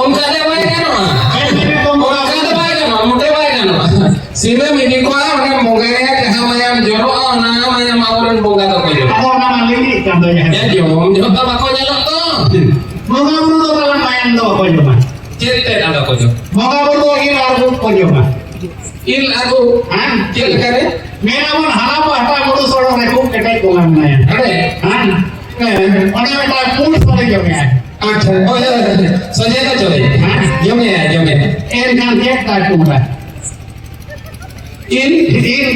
ᱚᱱᱠᱟ ᱫᱚ ᱵᱟᱭ ᱜᱟᱱᱚᱜᱼᱟ᱾ ᱦᱮᱸ, ᱢᱮᱱᱮᱫ ᱠᱚ ᱵᱚᱸᱜᱟ ᱚᱱᱠᱟ ᱫᱚ ᱵᱟᱭ ᱜᱟᱱᱚᱜᱼᱟ, ᱢᱚᱴᱮ ᱵᱟᱭ ᱜᱟᱱᱚᱜᱼᱟ᱾ ᱥᱤᱢᱮᱢ ᱤᱫᱤ ᱠᱚᱣᱟ, ᱚᱸᱰᱮ ᱵᱚᱸᱜᱟᱭᱟ, ᱡᱟᱦᱟᱸ ᱢᱟᱭᱟᱢ ᱡᱚᱨᱚᱜᱼᱟ, ᱚᱱᱟ ᱢᱟᱭᱟᱢ ᱟᱵᱚᱨᱮᱱ ᱵᱚᱸᱜᱟ ᱫᱚᱠᱚ ᱡᱚᱢᱟ᱾ ᱟᱫᱚ ᱚᱱᱟ ᱢᱟ ᱞᱤᱸᱜᱤᱜ ᱠᱟᱱ ᱫᱚ ᱡᱟᱦᱮᱨ ᱨᱮ᱾ ᱡᱚᱢ ᱡᱚᱦᱚᱜ ᱫᱚ ᱵᱟᱠᱚ ᱧᱮᱞᱚᱜ ᱫᱚ᱾ ᱵᱚᱸᱜᱟ ᱵᱩᱨᱩ ᱫᱚ ᱛᱟᱦᱚᱞᱮ ᱢᱟᱭᱟᱢ ᱫᱚ ᱵᱟᱠᱚ ᱡᱚᱢᱟ᱾ ᱪᱮᱫ ᱛᱮᱫ ᱟᱫᱚ ᱠᱚ ᱡᱚᱢ? ᱵᱚᱸᱜᱟ ᱵᱩᱨᱩ ᱫᱚ ᱤᱞ ᱟᱨ ᱩᱵ ᱠᱚ ᱡᱚᱢᱟ᱾ ᱤᱞ ᱟᱨ ᱩᱵ? ᱦᱮᱸ᱾ ᱪᱮᱫ ᱞᱮᱠᱟ ᱨᱮ? ᱢᱮᱱᱟᱵᱚᱱ ᱦᱟᱱᱟ ᱯᱟᱦᱴᱟ ᱵᱩᱨᱩ ᱥᱚᱲᱚᱠ ᱨᱮ ᱠᱷᱩᱵ ᱠᱮᱴᱮᱡ ᱵᱚᱸᱜᱟ ᱢᱮᱱᱟᱭᱟ᱾ ᱦᱟᱸᱰᱮ? ᱦᱮᱸ᱾ ᱦᱮᱸ᱾ ᱚᱸᱰᱮ ᱢᱤᱫᱴᱟᱝ ᱯᱩᱸᱰ ᱥᱚᱲᱮ ᱡᱚᱢᱮᱭᱟᱭ᱾ ᱟᱪᱪᱷᱟ, ᱦᱳᱭ, ᱦᱳᱭ, ᱦᱳᱭ᱾ ᱥᱚᱡᱷᱮ ᱫᱚ ᱪᱚᱞᱮ᱾ ᱦᱮᱸ᱾ ᱡᱚᱢᱮᱭᱟᱭ, ᱡᱚᱢᱮᱭᱟᱭ᱾ ᱮᱱᱠᱷᱟᱱ ᱪᱮᱫ ᱛᱟᱭ ᱯᱩᱸᱰᱟ? ᱤᱞ? ᱤᱞ᱾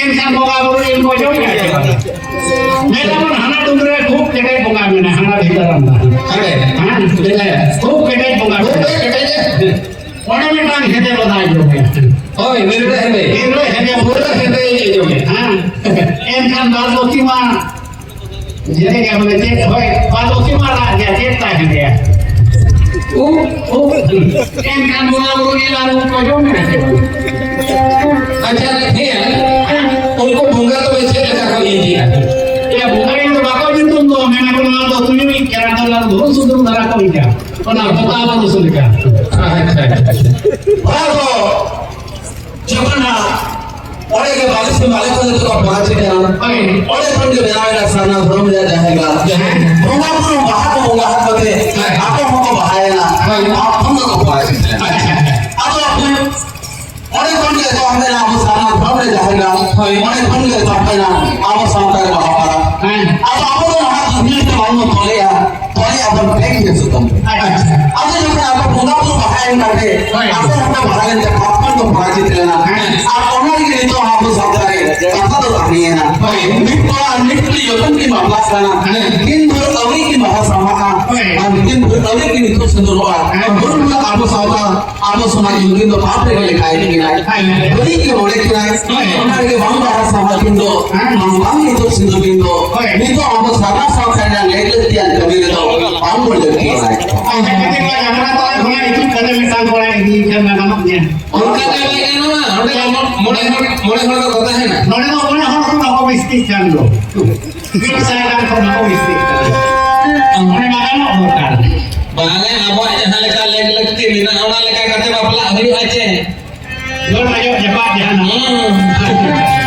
ᱮᱱᱠᱷᱟᱱ ᱵᱚᱸᱜᱟ ᱵᱩᱨᱩ ᱤᱞ ᱠᱚ ᱡᱚᱢ ᱜᱮᱭᱟ ᱪᱮ ᱵᱟᱝ? ᱢᱮᱱᱟᱵᱚᱱ ᱦᱟᱱᱟ ᱰᱩᱝᱨᱤ ᱨᱮ ᱠᱷᱩᱵ ᱠᱮᱴᱮᱡ ᱵᱚᱸᱜᱟ ᱢᱮᱱᱟᱭᱟ, ᱦᱟᱱᱟ ᱵᱷᱤᱛᱟᱹᱨ ᱟᱢᱫᱟ᱾ ᱦᱟᱸᱰᱮ? ᱦᱮᱸ᱾ ᱢᱮᱱᱟᱭᱟ᱾ ᱠᱷᱩᱵ ᱠᱮᱴᱮᱡ ᱵᱚᱸᱜᱟ ᱠᱷᱩᱵ ᱢᱮᱱᱟᱭᱟ᱾ ᱠᱮᱴᱮᱡ᱾ ᱚᱸᱰᱮ ᱢᱤᱫᱴᱟᱝ ᱦᱮᱸᱫᱮ ᱵᱚᱫᱟᱭ ᱡᱚᱢᱮᱭᱟ᱾ ᱦᱳᱭ, ᱱᱤᱨᱞᱟᱹ ᱦᱮᱸᱫᱮ᱾ ᱱᱤᱨᱞᱟᱹ ᱦᱮᱸᱫᱮ᱾ ᱯᱩᱨᱟᱹ ᱦᱮᱸᱫᱮ ᱡᱚᱢᱮᱭᱟ᱾ ᱦᱮᱸ᱾ ᱮᱱᱠᱷᱟᱱ ᱵᱟᱫ ᱵᱟᱹᱠᱤ ᱢᱟ ᱡᱮᱞᱮᱠᱟ ᱢᱟᱱᱮ ᱪᱮᱫ ᱦᱳᱭ, ᱵᱟᱫᱚᱥᱤ ᱢᱟ ᱨᱟᱜ ᱜᱮᱭᱟ, ᱪᱮᱫ ᱛᱟᱭ ᱦᱮᱸᱫᱮᱭᱟ? ᱩᱵ, ᱩᱵ᱾ ᱮᱱᱠᱷᱟᱱ ᱵᱚᱸᱜᱟ ᱵᱩᱨᱩ ᱧᱮᱞ ᱟᱨ ᱩᱵ ᱠᱚ ᱡᱚᱢ ᱢᱮᱱᱟ ᱪᱮ ᱵᱟᱝ? ᱟᱪᱪᱷᱟ, ᱦᱮᱸ, ᱩᱱᱠᱩ ᱵᱚᱸᱜᱟ ᱛᱚᱵᱮ ᱪᱮᱫ ᱞᱮᱠᱟ ᱠᱚ ᱤᱫᱤᱭᱟ? ᱮᱭᱟ, ᱵᱚᱸᱜᱟ ᱨᱮᱱ ᱫᱚ ᱵᱟᱠᱚ ᱧᱩᱛᱩᱢ ᱫᱚ, ᱢᱮᱱᱟ ᱠᱚ ᱱᱚᱣᱟ ᱫᱚ ᱛᱩᱭᱩ ᱤᱡ ᱠᱟᱱᱟ, ᱫᱚ ᱚᱱᱟ ᱫᱚ ᱥᱩᱫᱷᱩ ᱫᱷᱟᱨᱟ ᱠᱚ ᱤᱫᱤᱭᱟ᱾ ᱚᱱᱟ ᱫᱚ ᱵᱚᱸᱜᱟ ᱵᱩᱨᱩ ᱥᱩᱫᱷᱩ ᱠᱟᱱᱟ᱾ ᱟᱪᱪᱷᱟ, ᱟᱪᱪᱷᱟ, ᱟᱪᱪᱷᱟ᱾ ᱚᱱᱟ ᱫᱚ ᱡᱚᱠᱷᱚᱱ ᱦᱟᱸᱜ ᱚᱸᱰᱮ ᱜᱮ ᱵᱟᱞᱮ ᱥᱮ ᱵᱟᱞᱮ ᱠᱷᱚᱱ ᱡᱚᱛᱚ ᱠᱚ ᱯᱚᱨᱟᱡᱤᱛ ᱮᱱᱟ᱾ ᱦᱳᱭ᱾ ᱚᱸᱰᱮ ᱠᱷᱚᱱ ᱜᱮ ᱵᱮᱱᱟᱣ ᱮᱱᱟ ᱥᱟᱨᱱᱟ ᱫᱷᱚᱨᱚᱢ ᱨᱮᱭᱟᱜ ᱡᱟᱦᱮᱨ ᱜᱟᱲ᱾ ᱡᱟᱦᱮᱨ᱾ ᱵᱚᱸᱜᱟ ᱵᱩᱨᱩ ᱵᱟᱦᱟ ᱠᱚ ᱵᱚᱸᱜᱟ ᱟᱠᱚ ᱛᱮ ᱦᱳᱭ᱾ ᱟᱠᱚ ᱦᱚᱸᱠᱚ ᱵᱟᱦᱟᱭᱮᱱᱟ᱾ ᱦᱳᱭ᱾ ᱟᱠᱚ ᱦᱚᱸ ᱫᱚᱠᱚ ᱯᱚᱨᱟᱡᱤᱛ ᱮᱱᱟ᱾ ᱟᱪᱪᱷᱟ᱾ ᱟᱫᱚ ᱟᱵᱚ ᱚᱸᱰᱮ ᱠᱷᱚᱱ ᱜᱮ ᱮᱛᱚᱦᱚᱵ ᱮᱱᱟ ᱟᱵᱚ ᱥᱟᱨᱱᱟ ᱫᱷᱚᱨᱚᱢ ᱨᱮ ᱡᱟᱦᱮᱨ ᱜᱟᱲ᱾ ᱦᱳᱭ᱾ ᱚᱸᱰᱮ ᱠᱷᱚᱱ ᱜᱮ ᱮᱛᱚᱦᱚᱵ ᱮᱱᱟ ᱟᱵᱚ ᱥᱟᱶᱛᱟ ᱨᱮ ᱵᱟᱦᱟ ᱯᱚᱨᱚᱵᱽ᱾ ᱦᱮᱸ᱾ ᱟᱫᱚ ᱟᱵᱚ ᱫᱚ ᱱᱟᱦᱟᱜ ᱫᱩᱱᱤᱭᱟᱹ ᱨᱮ ᱵᱟᱵᱚᱱ ᱛᱚᱞᱮᱜᱼᱟ, ᱛᱚᱞᱮᱜᱼᱟ ᱵᱚᱱ ᱴᱷᱤᱠ ᱜᱮ ᱥᱩᱛᱟᱹᱢ᱾ ᱟᱪᱪᱷᱟ᱾ ᱟᱫᱚ ᱡᱚᱠᱷᱚᱱ ᱟᱵᱚ ᱵᱚᱸᱜᱟ ᱵᱩᱨᱩ ᱵᱟᱦᱟᱭᱮᱱ ᱠᱟᱛᱮ, ᱦᱳᱭ᱾ ᱟᱵᱚ ᱦᱚᱸ ᱵᱟᱦᱟᱭᱮᱱ ᱛᱮ ᱯᱟᱯ ᱠᱷᱚᱱ ᱠᱚ ᱯᱚᱨᱟᱡᱤᱛ ᱞᱮᱱᱟ᱾ ᱦᱮᱸ᱾ ᱟᱨ ᱚᱱᱟ ᱜᱮ ᱱᱤᱛᱚᱜ ᱟᱵᱚ ᱥᱟᱶᱛᱟ ᱨᱮ ᱠᱟᱛᱷᱟ ᱫᱚ ᱛᱟᱦᱮᱸᱭᱮᱱᱟ᱾ ᱦᱳᱭ᱾ ᱢᱤᱫ ᱠᱚᱲᱟ ᱟᱨ ᱢᱤᱫ ᱠᱩᱲᱤ ᱡᱚᱠᱷᱚᱱ ᱠᱤᱱ ᱵᱟᱯᱞᱟᱜ ᱠᱟᱱᱟ, ᱦᱮᱸ᱾ ᱫᱤᱱ ᱵᱷᱳᱨ ᱟᱹᱣᱨᱤ ᱠᱤᱱ ᱵᱟᱦᱟ ᱥᱟᱶᱦᱟᱜᱼᱟ, ᱦᱳᱭ᱾ ᱟᱨ ᱫᱤᱱ ᱵᱷᱳᱨ ᱟᱹᱣᱨᱤ ᱠᱤᱱ ᱤᱛᱩᱫ ᱥᱤᱸᱫᱩᱨᱚᱜᱼᱟ, ᱦᱮᱸ᱾ ᱩᱱ ᱦᱤᱞᱳᱜ ᱟᱵᱚ ᱥᱟᱶᱛᱟ, ᱟᱵᱚ ᱥᱚᱢᱟᱡᱽ ᱩᱱᱠᱤᱱ ᱫᱚ ᱯᱟᱯ ᱨᱮᱜᱮ ᱞᱮᱠᱷᱟᱭᱮᱫ ᱠᱤᱱᱟᱭ᱾ ᱦᱮᱸ᱾ ᱵᱟᱹᱲᱤᱡ ᱜᱮ ᱢᱚᱱᱮ ᱠᱤᱱᱟᱭ᱾ ᱦᱳᱭ᱾ ᱚᱱᱟ ᱨᱮᱜᱮ ᱵᱟᱝ ᱵᱟᱦᱟ ᱥᱟᱶᱦᱟ ᱠᱤᱱ ᱫᱚ, ᱦᱮᱸ᱾ ᱵᱟᱝ, ᱵᱟᱝ ᱤᱛᱩᱫ ᱥᱤᱸᱫᱩᱨ ᱠᱤᱱ ᱫᱚ᱾ ᱦᱳᱭ᱾ ᱱᱤᱛᱚᱜ ᱟᱵᱚ ᱥᱟᱨᱱᱟ ᱥᱟᱶᱛᱟ ᱨᱮᱱᱟᱜ ᱞᱮᱠ ᱞᱟᱹᱠᱛᱤᱭᱟᱱ ᱠᱟᱹᱢᱤ ᱨᱮᱫᱚ ᱵᱟᱝ ᱵᱚᱱ ᱞᱟᱹᱠᱛᱤᱭᱟᱱᱟ᱾ ᱟᱪᱪᱷᱟ, ᱡᱩᱫᱤ ᱱᱚᱣᱟ ᱡᱟᱛᱨᱟ ᱛᱟᱞᱟ ᱠᱷᱚᱱᱟᱜ ᱤᱛᱩᱫ ᱠᱟᱛᱮ ᱢᱤᱫᱴᱟᱝ ᱠᱚᱲᱟ ᱤᱫᱤᱭᱮ ᱠᱷᱟᱱ ᱢᱟ ᱜᱟᱱᱚᱜ ᱜᱮᱭᱟ᱾ ᱚᱱᱠᱟ ᱫᱚ ᱵᱟᱭ ᱜᱟᱱᱚᱜᱼᱟ᱾ ᱚᱸᱰᱮ ᱢᱚ-, ᱢᱚᱬᱮ ᱦᱚᱲ, ᱢᱚᱬᱮ ᱦᱚᱲ ᱫᱚᱠᱚ ᱛᱟᱦᱮᱱᱟ᱾ ᱱᱚᱰᱮ ᱫᱚ ᱢᱚᱬᱮ ᱦᱚᱲ ᱠᱚ ᱵᱟᱠᱚ ᱵᱤᱥᱛᱤᱜ ᱠᱟᱱ ᱫᱚ᱾ ᱢᱤᱫ ᱥᱟᱭ ᱜᱟᱱ ᱠᱷᱚᱱ ᱵᱟᱠᱚ ᱵᱤᱥᱛᱤᱜ ᱠᱟᱱᱟ᱾ ᱚᱸᱰᱮ ᱢᱟ ᱜᱟᱱᱚᱜ ᱫᱚᱨᱠᱟᱨ᱾ ᱵᱟᱝᱟ, ᱟᱵᱚᱣᱟᱜ ᱡᱟᱦᱟᱸ ᱞᱮᱠᱟ ᱞᱮᱠ ᱞᱟᱹᱠᱛᱤ ᱢᱮᱱᱟᱜᱼᱟ, ᱚᱱᱟ ᱞᱮᱠᱟ ᱠᱟᱛᱮ ᱵᱟᱯᱞᱟᱜ ᱦᱩᱭᱩᱜᱼᱟ ᱪᱮ? ᱡᱚᱲ ᱟᱭᱚ ᱡᱟᱯᱟᱜ ᱡᱟᱦᱟᱱᱟᱜ᱾ ᱦᱩᱸ᱾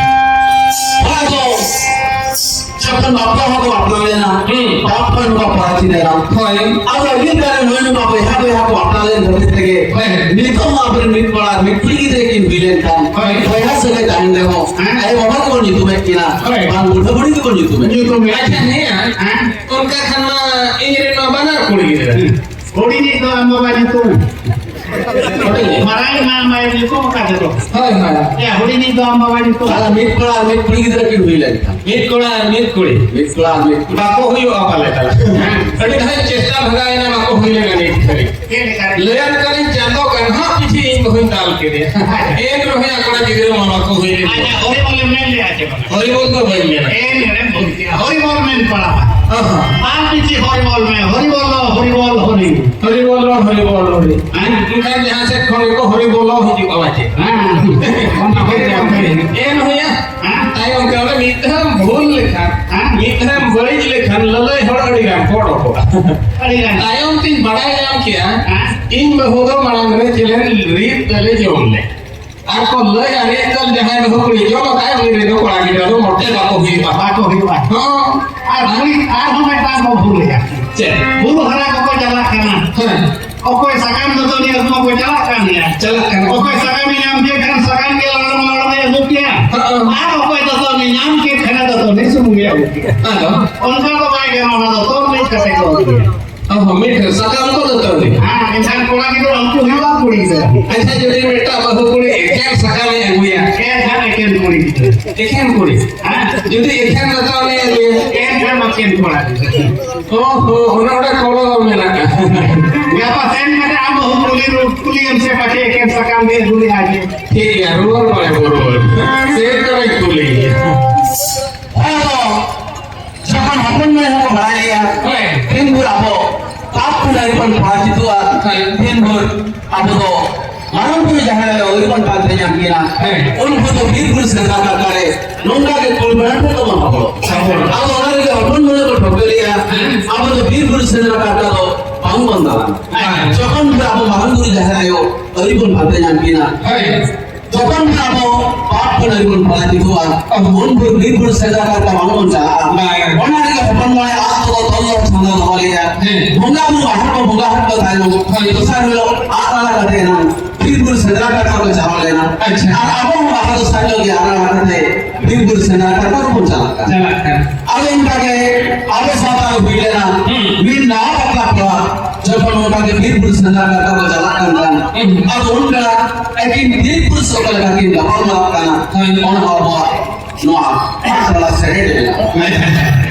ᱚᱱᱟ ᱫᱚ ᱡᱚᱠᱷᱚᱱ ᱵᱟᱯᱞᱟ ᱦᱚᱸᱠᱚ ᱵᱟᱯᱞᱟ ᱞᱮᱱᱟ, ᱦᱩᱸ᱾ ᱵᱟᱯᱞᱟ ᱦᱚᱸᱠᱚ ᱯᱟᱨᱟᱪᱤ ᱞᱮᱱᱟ᱾ ᱦᱳᱭ᱾ ᱟᱫᱚ ᱟᱹᱰᱤ ᱜᱟᱱ ᱱᱩᱭ ᱱᱚᱣᱟ ᱵᱚᱭᱦᱟ ᱵᱚᱭᱦᱟ ᱠᱚ ᱵᱟᱯᱞᱟ ᱞᱮᱱ ᱠᱷᱟᱹᱛᱤᱨ ᱛᱮᱜᱮ, ᱦᱳᱭ᱾ ᱱᱤᱛᱚᱜ ᱢᱟ ᱟᱵᱚᱨᱮᱱ ᱢᱤᱫ ᱠᱚᱲᱟ ᱢᱤᱫ ᱠᱩᱲᱤ ᱜᱤᱫᱽᱨᱟᱹ ᱠᱤᱱ ᱦᱩᱭ ᱞᱮᱱᱠᱷᱟᱱ, ᱦᱳᱭ᱾ ᱵᱚᱭᱦᱟ ᱥᱟᱹᱜᱟᱹᱭ ᱛᱟᱦᱮᱱ ᱨᱮᱦᱚᱸ, ᱦᱮᱸ᱾ ᱟᱭᱳ ᱵᱟᱵᱟ ᱜᱮᱵᱚᱱ ᱧᱩᱛᱩᱢᱮᱫ ᱠᱤᱱᱟ, ᱦᱳᱭ᱾ ᱵᱟᱝ ᱵᱩᱰᱷᱟᱹ ᱵᱩᱲᱦᱤ ᱜᱮᱵᱚᱱ ᱧᱩᱛᱩᱢᱮᱫ ᱠᱤᱱᱟ᱾ ᱧᱩᱛᱩᱢᱮᱫ᱾ ᱟᱪᱪᱷᱟ, ᱦᱮᱸ᱾ ᱦᱮᱸ᱾ ᱚᱱᱠᱟ ᱠᱷᱟᱱ ᱢᱟ ᱤᱧ ᱨᱮᱱ ᱢᱟ ᱵᱟᱱᱟᱨ ᱠᱩᱲᱤ ᱜᱤᱫᱽᱨᱟᱹ᱾ ᱦᱩᱸ᱾ ᱠᱩᱲᱤ ᱨᱤᱱᱤᱡ ᱫᱚ ᱟᱢ ᱵᱟᱵᱟ ᱧᱩᱛᱩᱢ᱾ ᱢᱟᱨᱟᱝ ᱢᱟ ᱢᱟᱭ ᱧᱩᱛᱩᱢ ᱟᱠᱟᱫ ᱫᱚ᱾ ᱦᱳᱭ, ᱦᱳᱭ᱾ ᱮ, ᱦᱩᱰᱤᱧᱤᱡ ᱫᱚ ᱟᱢ ᱵᱟᱵᱟ ᱧᱩᱛᱩᱢ᱾ ᱟᱨ ᱢᱤᱫ ᱠᱚᱲᱟ ᱟᱨ ᱢᱤᱫ ᱠᱩᱲᱤ ᱜᱤᱫᱽᱨᱟᱹ ᱠᱤᱱ ᱦᱩᱭ ᱞᱮᱱ ᱠᱷᱟᱱ᱾ ᱢᱤᱫ ᱠᱚᱲᱟ ᱟᱨ ᱢᱤᱫ ᱠᱩᱲᱤ᱾ ᱢᱤᱫ ᱠᱚᱲᱟ ᱟᱨ ᱢᱤᱫ ᱠᱩᱲᱤ᱾ ᱵᱟᱠᱚ ᱦᱩᱭᱩᱜᱼᱟ ᱯᱟᱞᱮ ᱛᱟᱞᱮ᱾ ᱦᱮᱸ᱾ ᱟᱹᱰᱤ ᱫᱷᱟᱣ ᱪᱮᱥᱴᱟ ᱵᱷᱟᱜᱟᱣ ᱮᱱᱟ, ᱵᱟᱠᱚ ᱦᱩᱭ ᱞᱮᱱᱟ ᱱᱤᱛ ᱫᱷᱟᱹᱨᱤᱡ᱾ ᱪᱮᱫ ᱞᱮᱠᱟ ᱨᱮ? ᱞᱟᱹᱭᱟᱢ ᱠᱟᱹᱱᱟᱹᱧ ᱪᱟᱸᱫᱚ ᱜᱟᱱᱦᱟᱜ ᱯᱤᱪᱷᱤ ᱤᱧ ᱵᱟᱹᱦᱩᱧ ᱫᱟᱞ ᱠᱮᱫᱮᱭᱟ᱾ ᱮᱱ ᱨᱮᱦᱚᱸ ᱟᱠᱚᱲᱟ ᱜᱤᱫᱽᱨᱟᱹ ᱢᱟ ᱵᱟᱠᱚ ᱦᱩᱭ ᱞᱮᱱ᱾ ᱟᱪᱪᱷᱟ, ᱦᱚᱨᱤᱵᱚᱞ ᱮᱢ ᱢᱮᱱ ᱞᱮᱜᱼᱟ ᱪᱮ ᱵᱟᱝ? ᱦᱚᱨᱤᱵᱚᱞ ᱫᱚ ᱵᱟᱹᱧ ᱢᱮᱱᱟ᱾ ᱮᱱ ᱨᱮᱢ ᱵᱷᱩᱞ ᱠᱮᱜᱼᱟ᱾ ᱦᱚᱨᱤᱵᱚᱞ ᱢᱮᱱ ᱯᱟᱲᱟᱣᱟ᱾ ᱦᱚᱸ, ᱦᱚᱸ᱾ ᱵᱟᱨ ᱯᱤᱪᱷᱤ ᱦᱚᱨᱤᱵᱚᱞ ᱢᱮ, ᱦᱚᱨᱤᱵᱚᱞ, ᱦᱚᱨᱤᱵᱚᱞ, ᱦᱚᱨᱤ᱾ ᱦᱚᱨᱤᱵᱚᱞ, ᱦᱚᱨᱤᱵᱚᱞ, ᱦᱚᱨᱤ᱾ ᱦᱮᱸ, ᱮᱱᱠᱷᱟᱱ ᱡᱟᱦᱟᱸ ᱥᱮᱫ ᱠᱷᱚᱱ ᱜᱮᱠᱚ ᱦᱚᱨᱤᱵᱚᱞ ᱦᱤᱡᱩᱜᱼᱟ ᱯᱟᱪᱮ᱾ ᱦᱮᱸ᱾ ᱚᱱᱟ ᱠᱚ ᱮᱱ ᱦᱩᱭᱟ᱾ ᱦᱮᱸ? ᱛᱟᱭᱚᱢ ᱛᱮ ᱚᱸᱰᱮ ᱢᱤᱫ ᱫᱷᱟᱣ ᱮᱢ ᱵᱷᱩᱞ ᱞᱮᱠᱷᱟᱱ, ᱦᱮᱸ? ᱢᱤᱫ ᱫᱷᱟᱣ ᱮᱢ ᱵᱟᱹᱲᱤᱡ ᱞᱮᱠᱷᱟᱱ, ᱞᱟᱹᱞᱟᱹᱭ ᱦᱚᱲ ᱟᱹᱰᱤ ᱜᱟᱱ ᱠᱚ ᱚᱰᱚᱠᱚᱜᱼᱟ᱾ ᱟᱹᱰᱤ ᱜᱟᱱ᱾ ᱛᱟᱭᱚᱢ ᱛᱤᱧ ᱵᱟᱲᱟᱭ ᱧᱟᱢ ᱠᱮᱜᱼᱟ, ᱦᱮᱸ? ᱤᱧ ᱵᱟᱹᱦᱩ ᱫᱚ ᱢᱟᱲᱟᱝ ᱨᱮ ᱪᱮᱞᱮᱱ ᱨᱤᱫ ᱛᱮᱞᱮ ᱡᱚᱢ ᱞᱮ᱾ ᱟᱨ ᱠᱚ ᱞᱟᱹᱭᱟ, ᱨᱤᱫ ᱫᱟᱹᱞ ᱡᱟᱦᱟᱸᱭ ᱵᱟᱹᱦᱩ ᱠᱩᱲᱤ ᱡᱚᱢ ᱟᱠᱟᱫ, ᱩᱱᱤ ᱨᱮᱫᱚ ᱠᱚᱲᱟ ᱜᱤᱫᱽᱨᱟᱹ ᱫᱚ ᱢᱚᱴᱮ ᱵᱟᱠᱚ ᱦᱩᱭᱩᱜᱼᱟ᱾ ᱵᱟᱠᱚ ᱦᱩᱭᱩᱜᱼᱟ᱾ ᱦᱚᱸ᱾ ᱟᱨ ᱠᱩᱲᱤ ᱟᱨᱦᱚᱸ ᱢᱤᱫᱴᱟᱝ ᱠᱚ ᱵᱷᱩᱞᱮᱜᱼᱟ᱾ ᱪᱮᱫ? ᱵᱩᱨᱩ ᱦᱟᱨᱟ ᱠᱚᱠᱚ ᱪᱟᱞᱟᱜ ᱠᱟᱱᱟ᱾ ᱦᱮᱸ᱾ ᱚᱠᱚᱭ ᱥᱟᱠᱟᱢ ᱫᱟᱹᱛᱟᱹᱱᱤ ᱟᱹᱜᱩ ᱢᱟᱠᱚ ᱪᱟᱞᱟᱜ ᱠᱟᱱ ᱜᱮᱭᱟ᱾ ᱪᱟᱞᱟᱜ ᱠᱟᱱᱟ᱾ ᱚᱠᱚᱭ ᱥᱟᱠᱟᱢᱮ ᱧᱟᱢ ᱠᱮᱫ ᱠᱷᱟᱱ ᱥᱟᱠᱟᱢ ᱜᱮ ᱞᱟᱲᱚᱢ ᱞᱟᱲᱚᱢᱮ ᱟᱹᱜᱩ ᱠᱮᱭᱟ᱾ ᱦᱮᱸ᱾ ᱟᱨ ᱚᱠᱚᱭ ᱫᱟᱹᱛᱟᱹᱱᱤ ᱧᱟᱢ ᱠᱮᱫ ᱠᱷᱟᱱ ᱫᱟᱹᱛᱟᱹᱱᱤ ᱥᱩᱢᱩᱝ ᱜᱮ ᱟᱹᱜᱩ ᱠᱮᱭᱟ᱾ ᱟᱫᱚ? ᱚᱱᱠᱟ ᱫᱚ ᱵᱟᱭ ᱜᱟᱱᱚᱜᱼᱟ, ᱚᱱᱟ ᱫᱚ ᱛᱚᱞ ᱢᱤᱫ ᱠᱟᱛᱮ ᱠᱚ ᱟᱹᱜᱩᱭᱟ᱾ ᱚ, ᱢᱤᱫ ᱥᱟᱠᱟᱢ ᱠᱚ ᱫᱟᱹᱛᱟᱹᱱᱤ᱾ ᱦᱮᱸ, ᱮᱱᱠᱷᱟᱱ ᱠᱚᱲᱟ ᱜᱤᱫᱽᱨᱟᱹ ᱩᱱᱠᱩ ᱦᱩᱭᱩᱜᱼᱟ ᱠᱩᱲᱤ ᱜᱤᱫᱽᱨᱟᱹ᱾ ᱟᱪᱪᱷᱟ, ᱡᱩᱫᱤ ᱢᱤᱫᱴᱟᱝ ᱵᱟᱹᱦᱩ ᱠᱩᱲᱤ ᱮᱠᱮᱱ ᱥᱟᱠᱟᱢᱮ ᱟᱹᱜᱩᱭᱟ? ᱮᱱᱠᱷᱟᱱ ᱮᱠᱮᱱ ᱠᱩᱲᱤ ᱜᱤᱫᱽᱨᱟᱹ᱾ ᱮᱠᱮᱱ ᱠᱩᱲᱤ? ᱦᱮᱸ᱾ ᱡᱩᱫᱤ ᱮᱠᱮᱱ ᱫᱟᱹᱛᱟᱹᱱᱤ ᱟᱹᱜᱩᱭᱟ? ᱮᱱᱠᱷᱟᱱ ᱮᱠᱮᱱ ᱠᱚᱲᱟ ᱜᱤᱫᱽᱨᱟᱹ᱾ ᱚ ᱦᱚ, ᱚᱱᱟ ᱚᱸᱰᱮ ᱠᱚᱲᱟ ᱫᱚ ᱢᱮᱱᱟᱜᱼᱟ᱾ ᱜᱟᱯᱟ ᱥᱮᱱ ᱠᱟᱛᱮ ᱟᱢ ᱵᱟᱹᱦᱩ ᱠᱩᱞᱤ ᱨᱩ-, ᱠᱩᱞᱤᱭᱮᱢ ᱥᱮ ᱯᱟᱪᱮ ᱮᱠᱮᱱ ᱥᱟᱠᱟᱢ ᱜᱮ ᱟᱹᱜᱩ ᱞᱮᱫᱼᱟ ᱡᱮ᱾ ᱴᱷᱤᱠ ᱜᱮᱭᱟ, ᱨᱩᱣᱟᱹᱲ ᱵᱟᱲᱟᱭ ᱵᱚ ᱨᱩᱣᱟᱹᱲ᱾ ᱥᱮ ᱠᱟᱹᱱᱟᱹᱧ ᱠᱩᱞᱤᱭᱮᱭᱟ᱾ ᱟᱫᱚ ᱡᱚᱠᱷᱚᱱ ᱦᱚᱯᱚᱱ ᱢᱟᱹᱭ ᱦᱚᱸᱠᱚ ᱵᱟᱲᱟᱭ ᱞᱮᱭᱟ, ᱦᱳᱭ᱾ ᱫᱤᱱ ᱵᱷᱳᱨ ᱟᱵᱚ ᱯᱟᱯ ᱯᱩᱱᱟᱹᱭ ᱵᱚᱱ ᱯᱟᱲᱟᱣ ᱪᱮᱫᱚᱜᱼᱟ, ᱦᱳᱭ᱾ ᱫᱤᱱ ᱵᱷᱳᱨ ᱟᱵᱚ ᱫᱚ ᱢᱟᱨᱟᱝ ᱵᱩᱨᱩ ᱡᱟᱦᱮᱨ ᱟᱭᱳ ᱟᱹᱭᱩᱨ ᱵᱚᱱ ᱯᱟᱱᱛᱮ ᱧᱟᱢ ᱠᱤᱱᱟ᱾ ᱦᱮᱸ᱾ ᱩᱱᱠᱩ ᱫᱚ ᱵᱤᱨ ᱵᱩᱨᱩ ᱥᱮᱸᱫᱽᱨᱟ ᱠᱟᱨᱠᱟ ᱨᱮ ᱱᱚᱝᱠᱟ ᱜᱮ ᱠᱩᱞ ᱵᱟᱲᱟ ᱠᱚ ᱛᱟᱵᱚᱱ ᱦᱚᱲ᱾ ᱦᱚᱲ᱾ ᱟᱵᱚ ᱚᱱᱟ ᱨᱮᱜᱮ ᱦᱚᱯᱚᱱ ᱢᱟᱹᱭ ᱠᱚ ᱴᱷᱟᱹᱣᱠᱟᱹ ᱞᱮᱭᱟ, ᱦᱮᱸ᱾ ᱟᱵᱚ ᱫᱚ ᱵᱤᱨ ᱵᱩᱨᱩ ᱥᱮᱸᱫᱽᱨᱟ ᱠᱟᱨᱠᱟ ᱫᱚ ᱵᱟᱝ ᱵᱚᱱ ᱫᱟᱬᱟᱱᱟ᱾ ᱦᱮᱸ᱾ ᱡᱚᱠᱷᱚᱱ ᱜᱮ ᱟᱵᱚ ᱢᱟᱨᱟᱝ ᱵᱩᱨᱩ ᱡᱟᱦᱮᱨ ᱟᱭᱳ ᱟᱹᱭᱩᱨ ᱵᱚᱱ ᱯᱟᱱᱛᱮ ᱧᱟᱢ ᱠᱤᱱᱟ, ᱦᱳᱭ᱾ ᱡᱚᱠᱷᱚᱱ ᱜᱮ ᱟᱵᱚ ᱯᱟᱯ ᱯᱩᱱᱟᱹᱭ ᱵᱚᱱ ᱯᱟᱲᱟᱣ ᱪᱮᱫᱚᱜᱼᱟ, ᱩᱱ ᱵᱷᱳᱨ ᱵᱤᱨ ᱵᱩᱨᱩ ᱥᱮᱸᱫᱽᱨᱟ ᱠᱟᱨᱠᱟ ᱵᱟᱝ ᱵᱚᱱ ᱪᱟᱞᱟᱜᱼᱟ᱾ ᱵᱟᱝ᱾ ᱚᱱᱟ ᱨᱮᱜᱮ ᱦᱚᱯᱚᱱ ᱢᱟᱹᱭ ᱟᱜ ᱠᱚᱫᱚ ᱛᱚᱞ ᱫᱚᱦᱚ ᱪᱷᱟᱸᱫᱟ ᱫᱚᱦᱚ ᱞᱮᱭᱟ᱾ ᱦᱮᱸ᱾ ᱵᱚᱸᱜᱟ ᱵᱩᱨᱩ ᱟᱦᱟᱨ ᱠᱚ ᱵᱚᱸᱜᱟ ᱦᱚᱴᱚ ᱛᱟᱭᱱᱚᱢ, ᱦᱳᱭ᱾ ᱫᱚᱥᱟᱨ ᱦᱤᱞᱳᱜ ᱟᱜ ᱨᱟᱲᱟ ᱠᱟᱛᱮ ᱮᱱᱟᱝ ᱵᱤᱨ ᱵᱩᱨᱩ ᱥᱮᱸᱫᱽᱨᱟ ᱠᱟᱨᱠᱟ ᱠᱚ ᱪᱟᱞᱟᱣ ᱞᱮᱱᱟ᱾ ᱟᱪᱪᱷᱟ᱾ ᱟᱨ ᱟᱵᱚ ᱦᱚᱸ ᱟᱨ ᱫᱚᱥᱟᱨ ᱦᱤᱞᱳᱜ ᱜᱮ ᱟᱨ ᱠᱟᱛᱮ ᱵᱤᱨ ᱵᱩᱨᱩ ᱥᱮᱸᱫᱽᱨᱟ ᱠᱟᱨᱠᱟ ᱠᱚᱵᱚᱱ ᱪᱟᱞᱟᱜ ᱠᱟᱱᱟ᱾ ᱪᱟᱞᱟᱜ ᱠᱟᱱᱟ᱾ ᱟᱫᱚ ᱚᱱᱠᱟ ᱜᱮ ᱟᱵᱚ ᱥᱟᱶᱛᱟ ᱨᱮ ᱦᱩᱭ ᱞᱮᱱᱟ ᱦᱩᱸ᱾ ᱢᱤᱫ ᱱᱟᱣᱟ ᱵᱟᱯᱞᱟ ᱯᱚᱨᱚᱵᱽ᱾ ᱡᱚᱠᱷᱚᱱ ᱚᱱᱠᱟ ᱜᱮ ᱵᱤᱨ ᱵᱩᱨᱩ ᱥᱮᱸᱫᱽᱨᱟ ᱠᱟᱛᱷᱟ ᱠᱚ ᱪᱟᱞᱟᱜ ᱠᱟᱱ ᱠᱷᱟᱱ, ᱦᱩᱸ᱾ ᱟᱫᱚ ᱚᱱᱠᱟ ᱟᱹᱠᱤᱱ ᱵᱤᱨ ᱵᱩᱨᱩ ᱥᱮ ᱚᱠᱟ ᱞᱮᱠᱟ ᱠᱤᱱ ᱜᱟᱯᱟᱞ ᱢᱟᱨᱟᱜ ᱠᱟᱱᱟ, ᱦᱳᱭ᱾ ᱚᱱᱟ ᱦᱚᱸ ᱟᱵᱚᱣᱟᱜ ᱱᱚᱣᱟ ᱯᱟᱜᱽᱨᱟ ᱥᱮᱨᱮᱧ ᱨᱮ ᱢᱮᱱᱟᱜᱼᱟ᱾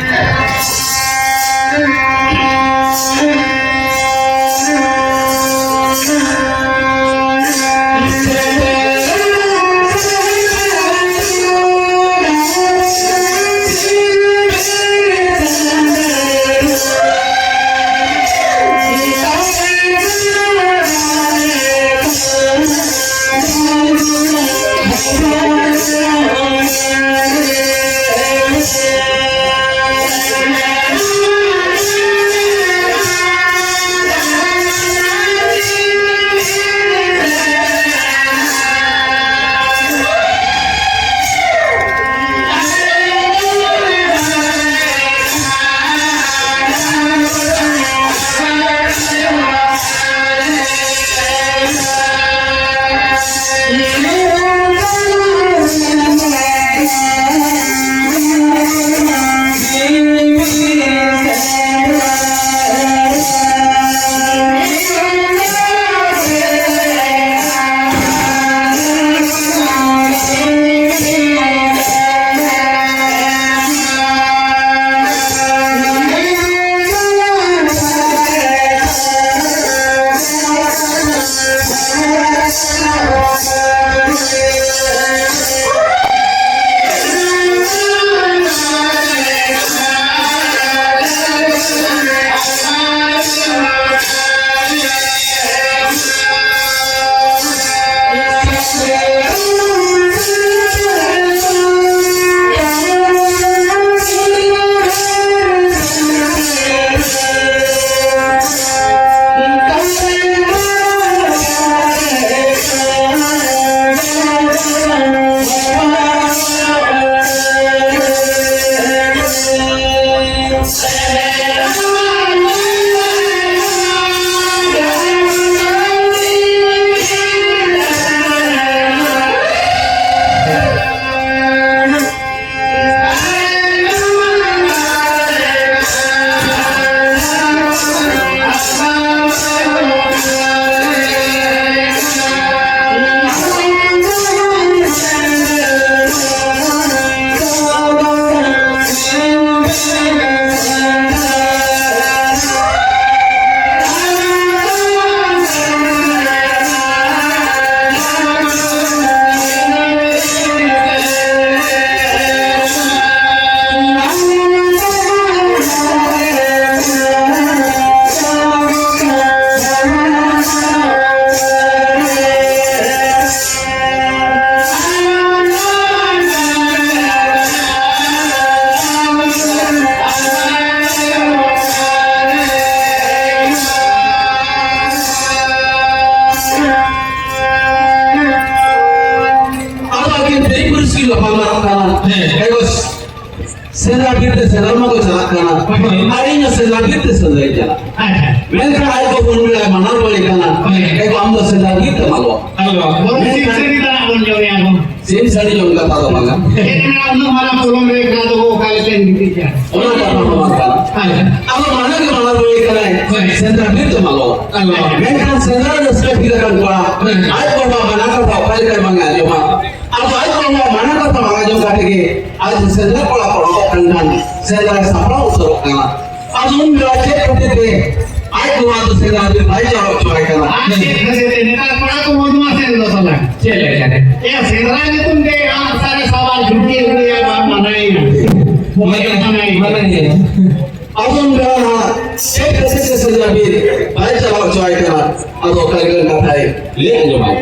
ᱵᱤᱨ ᱛᱮ ᱥᱮᱸᱫᱽᱨᱟᱭ ᱪᱟᱞᱟᱜ᱾ ᱟᱪᱪᱷᱟ᱾ ᱢᱮᱱᱠᱷᱟᱱ ᱟᱡ ᱵᱟᱵᱟ ᱩᱱ ᱵᱮᱲᱟᱭ ᱢᱟᱱᱟ ᱨᱩᱣᱟᱹᱲᱮ ᱠᱟᱱᱟ, ᱦᱳᱭ᱾ ᱮ ᱜᱳ, ᱟᱢ ᱫᱚ ᱥᱮᱸᱫᱽᱨᱟ ᱵᱤᱨ ᱛᱮᱢ ᱟᱞᱚᱜᱼᱟ᱾ ᱟᱞᱚ᱾ ᱵᱚᱨᱚᱝ ᱥᱤᱢ ᱥᱟᱹᱰᱤ ᱛᱟᱱᱟᱜ ᱵᱚᱱ ᱡᱚᱢᱮᱭᱟ ᱜᱳ᱾ ᱥᱤᱢ ᱥᱟᱹᱰᱤ ᱡᱚᱢ ᱠᱟᱛᱷᱟ ᱫᱚ ᱵᱟᱝᱟ᱾ ᱪᱮᱫ ᱢᱮᱱᱟ, ᱩᱱᱟᱹᱜ ᱢᱟᱨᱟᱝ ᱯᱚᱞᱚᱝ ᱨᱮ ᱮᱠᱞᱟ ᱫᱚ ᱚᱠᱟ ᱞᱮᱠᱟᱧ ᱜᱤᱛᱤᱡᱟ? ᱚᱱᱟ ᱠᱟᱛᱷᱟ ᱫᱚ ᱵᱟᱝ ᱠᱟᱱᱟ᱾ ᱟᱪᱪᱷᱟ᱾ ᱟᱫᱚ ᱢᱟᱱᱟ ᱜᱮ ᱢᱟᱱᱟ ᱨᱩᱣᱟᱹᱲᱮ ᱠᱟᱱᱟᱭ, ᱦᱳᱭ᱾ ᱥᱮᱸᱫᱽᱨᱟ ᱵᱤᱨ ᱛᱮᱢ ᱟᱞᱚᱜᱼᱟ᱾ ᱟᱞᱚ᱾ ᱢᱮᱱᱠᱷᱟᱱ ᱥᱮᱸᱫᱽᱨᱟ ᱨᱟᱹᱥᱠᱟᱹ ᱴᱷᱤᱠ ᱟᱠᱟᱱ ᱠᱚᱲᱟ, ᱦᱳᱭ᱾ ᱟᱡ ᱵᱟᱵᱟ ᱢᱟᱱᱟ ᱠᱟᱛᱷᱟ ᱚᱠᱟ ᱞᱮᱠᱟᱭ ᱵᱟᱝ ᱟᱸᱡᱚᱢᱟ? ᱟᱫᱚ ᱟᱡ ᱵᱟᱵᱟ ᱢᱟᱱᱟ ᱠᱟᱛᱷᱟ ᱵᱟᱝ ᱟᱸᱡᱚᱢ ᱠᱟᱛᱮ ᱜᱮ ᱟᱡ ᱥᱮᱸᱫᱽᱨᱟ ᱠᱚᱲᱟ ᱠᱚ ᱚᱰᱚᱠ ᱠᱟᱱ ᱠᱷᱟᱱ ᱥᱮᱸᱫᱽᱨᱟᱭ ᱥᱟᱯᱲᱟᱣ ᱩᱛᱟᱹᱨᱚᱜ ᱠᱟᱱᱟ᱾ ᱟᱫᱚ ᱩᱱ ᱵᱮᱲᱟ ᱪᱮᱫ ᱠᱷᱟᱹᱛᱤᱨ ᱛᱮ ᱟᱡ ᱱᱚᱣᱟ ᱫᱚ ᱥᱮᱸᱫᱽᱨᱟ ᱵᱤᱨ ᱵᱟᱭ ᱪᱟᱞᱟᱣ ᱦᱚᱪᱚᱣᱟᱭ ᱠᱟᱱᱟ? ᱟᱨ ᱪᱮᱫ ᱠᱷᱟᱹᱛᱤᱨ ᱛᱮ? ᱱᱮᱛᱟᱨ ᱠᱚᱲᱟ ᱠᱚ ᱵᱚᱫᱢᱟᱥ ᱮᱱ ᱫᱚ ᱥᱟᱞᱟ᱾ ᱪᱮᱫ ᱞᱮᱠᱟ ᱨᱮ? ᱮ, ᱥᱮᱸᱫᱽᱨᱟ ᱧᱩᱛᱩᱢ ᱛᱮ ᱟᱜ ᱥᱟᱨᱮ ᱥᱟᱵᱟ ᱡᱷᱩᱴᱤ ᱟᱹᱜᱩᱭᱟ, ᱵᱟᱢ ᱢᱟᱱᱟᱭᱮᱭᱟ᱾ ᱢᱟᱱᱟᱭᱮᱭᱟ᱾ ᱢᱟᱱᱟᱭᱮᱭᱟ᱾ ᱟᱫᱚ ᱩᱱ ᱵᱮᱲᱟ ᱱᱟᱦᱟᱜ ᱪᱮᱫ ᱠᱷᱟᱹᱛᱤᱨ ᱛᱮ ᱥᱮᱸᱫᱽᱨᱟ ᱵᱤᱨ ᱵᱟᱭ ᱪᱟᱞᱟᱣ ᱦᱚᱪᱚᱣᱟᱭ ᱠᱟᱱᱟ? ᱟᱫᱚ ᱚᱠᱟ ᱞᱮᱠᱟᱱ ᱠᱟᱛᱷᱟᱭ ᱞᱟᱹᱭ ᱟᱸᱡᱚᱢᱟᱭ᱾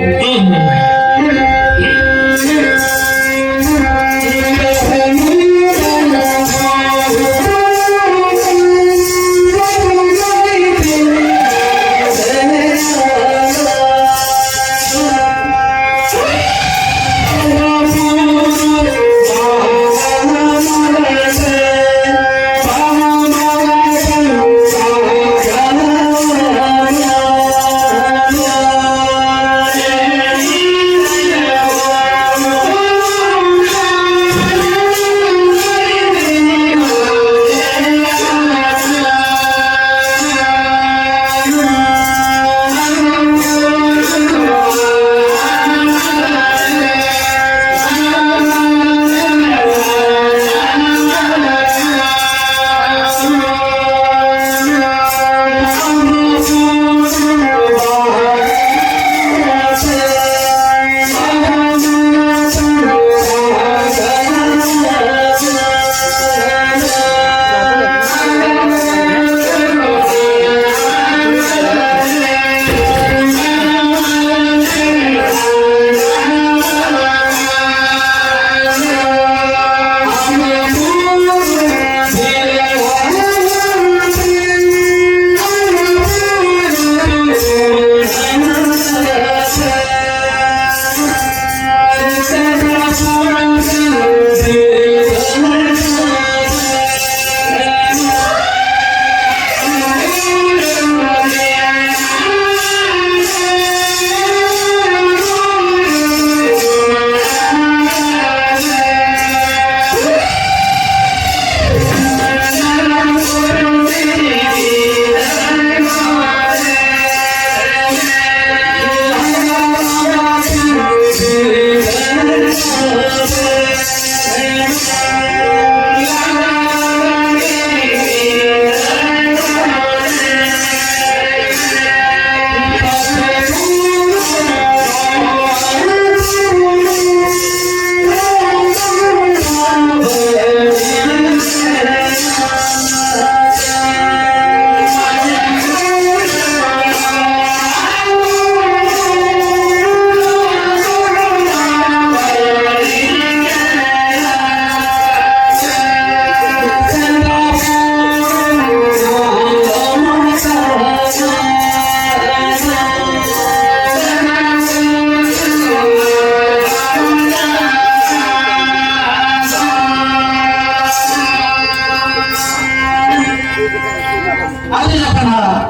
ᱟᱫᱚ ᱡᱚᱠᱷᱚᱱ ᱦᱟᱸᱜ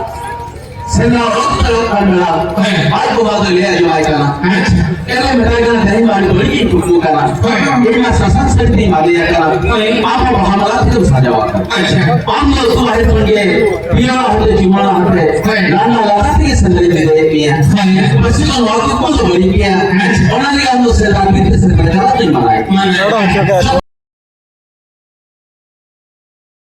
ᱥᱮᱸᱫᱽᱨᱟ ᱚᱠᱛᱚ ᱦᱩᱭᱩᱜ ᱠᱟᱱ ᱵᱮᱲᱟ, ᱦᱮᱸ᱾ ᱟᱡ ᱵᱟᱵᱟ ᱫᱚ ᱞᱟᱹᱭ ᱟᱸᱡᱚᱢᱟᱭ ᱠᱟᱱᱟ᱾ ᱟᱪᱪᱷᱟ᱾ ᱮᱱᱮ ᱢᱮᱛᱟᱭ ᱠᱟᱱᱟ, "ᱛᱮᱦᱮᱧ ᱢᱟ ᱟᱹᱰᱤ ᱵᱟᱹᱲᱤᱡ ᱜᱤᱧ ᱠᱩᱠᱢᱩ ᱠᱟᱱᱟ᱾ ᱦᱮᱸ᱾ ᱤᱧ ᱢᱟ ᱥᱟᱥᱟᱝ ᱥᱟᱹᱲᱤ ᱛᱤᱧ ᱵᱟᱸᱫᱮ ᱟᱠᱟᱱᱟ᱾ ᱦᱮᱸ᱾ ᱟᱢ ᱦᱚᱸ ᱵᱟᱦᱟ ᱢᱟᱞᱟ ᱛᱮᱜᱮᱢ ᱥᱟᱡᱟᱣ ᱟᱠᱟᱱᱟ᱾ ᱟᱪᱪᱷᱟ᱾ ᱟᱢ ᱫᱚ ᱟᱹᱛᱩ ᱵᱟᱦᱨᱮ ᱠᱷᱚᱱ ᱜᱮ ᱯᱤᱭᱟᱹ ᱦᱟᱛᱮ ᱪᱩᱢᱟᱹᱲᱟ ᱦᱟᱛᱮ ᱦᱮᱸ᱾ ᱞᱟᱸᱫᱟ ᱞᱟᱸᱫᱟ ᱛᱮᱜᱮ ᱥᱮᱸᱫᱽᱨᱟᱧ ᱵᱤᱫᱟᱹᱭᱮᱫ ᱢᱮᱭᱟ᱾ ᱦᱮᱸ᱾ ᱯᱟᱪᱮᱫ ᱱᱚᱣᱟ ᱠᱩᱠᱢᱩ ᱫᱚ ᱵᱟᱹᱲᱤᱡ ᱜᱮᱭᱟ᱾ ᱟᱪᱪᱷᱟ᱾ ᱚᱱᱟ ᱞᱟᱹᱜᱤᱫ ᱟᱢ ᱫᱚ ᱥᱮᱸᱫᱽᱨᱟ ᱵᱤᱨ ᱛᱮ ᱥᱮᱸᱫᱽᱨᱟ ᱪᱟᱞᱟᱜ ᱫᱚᱧ ᱢᱟᱱᱟᱭᱮᱫ ᱢᱮᱭᱟ᱾" ᱢᱟᱱᱮ᱾ ᱡᱚᱛᱚ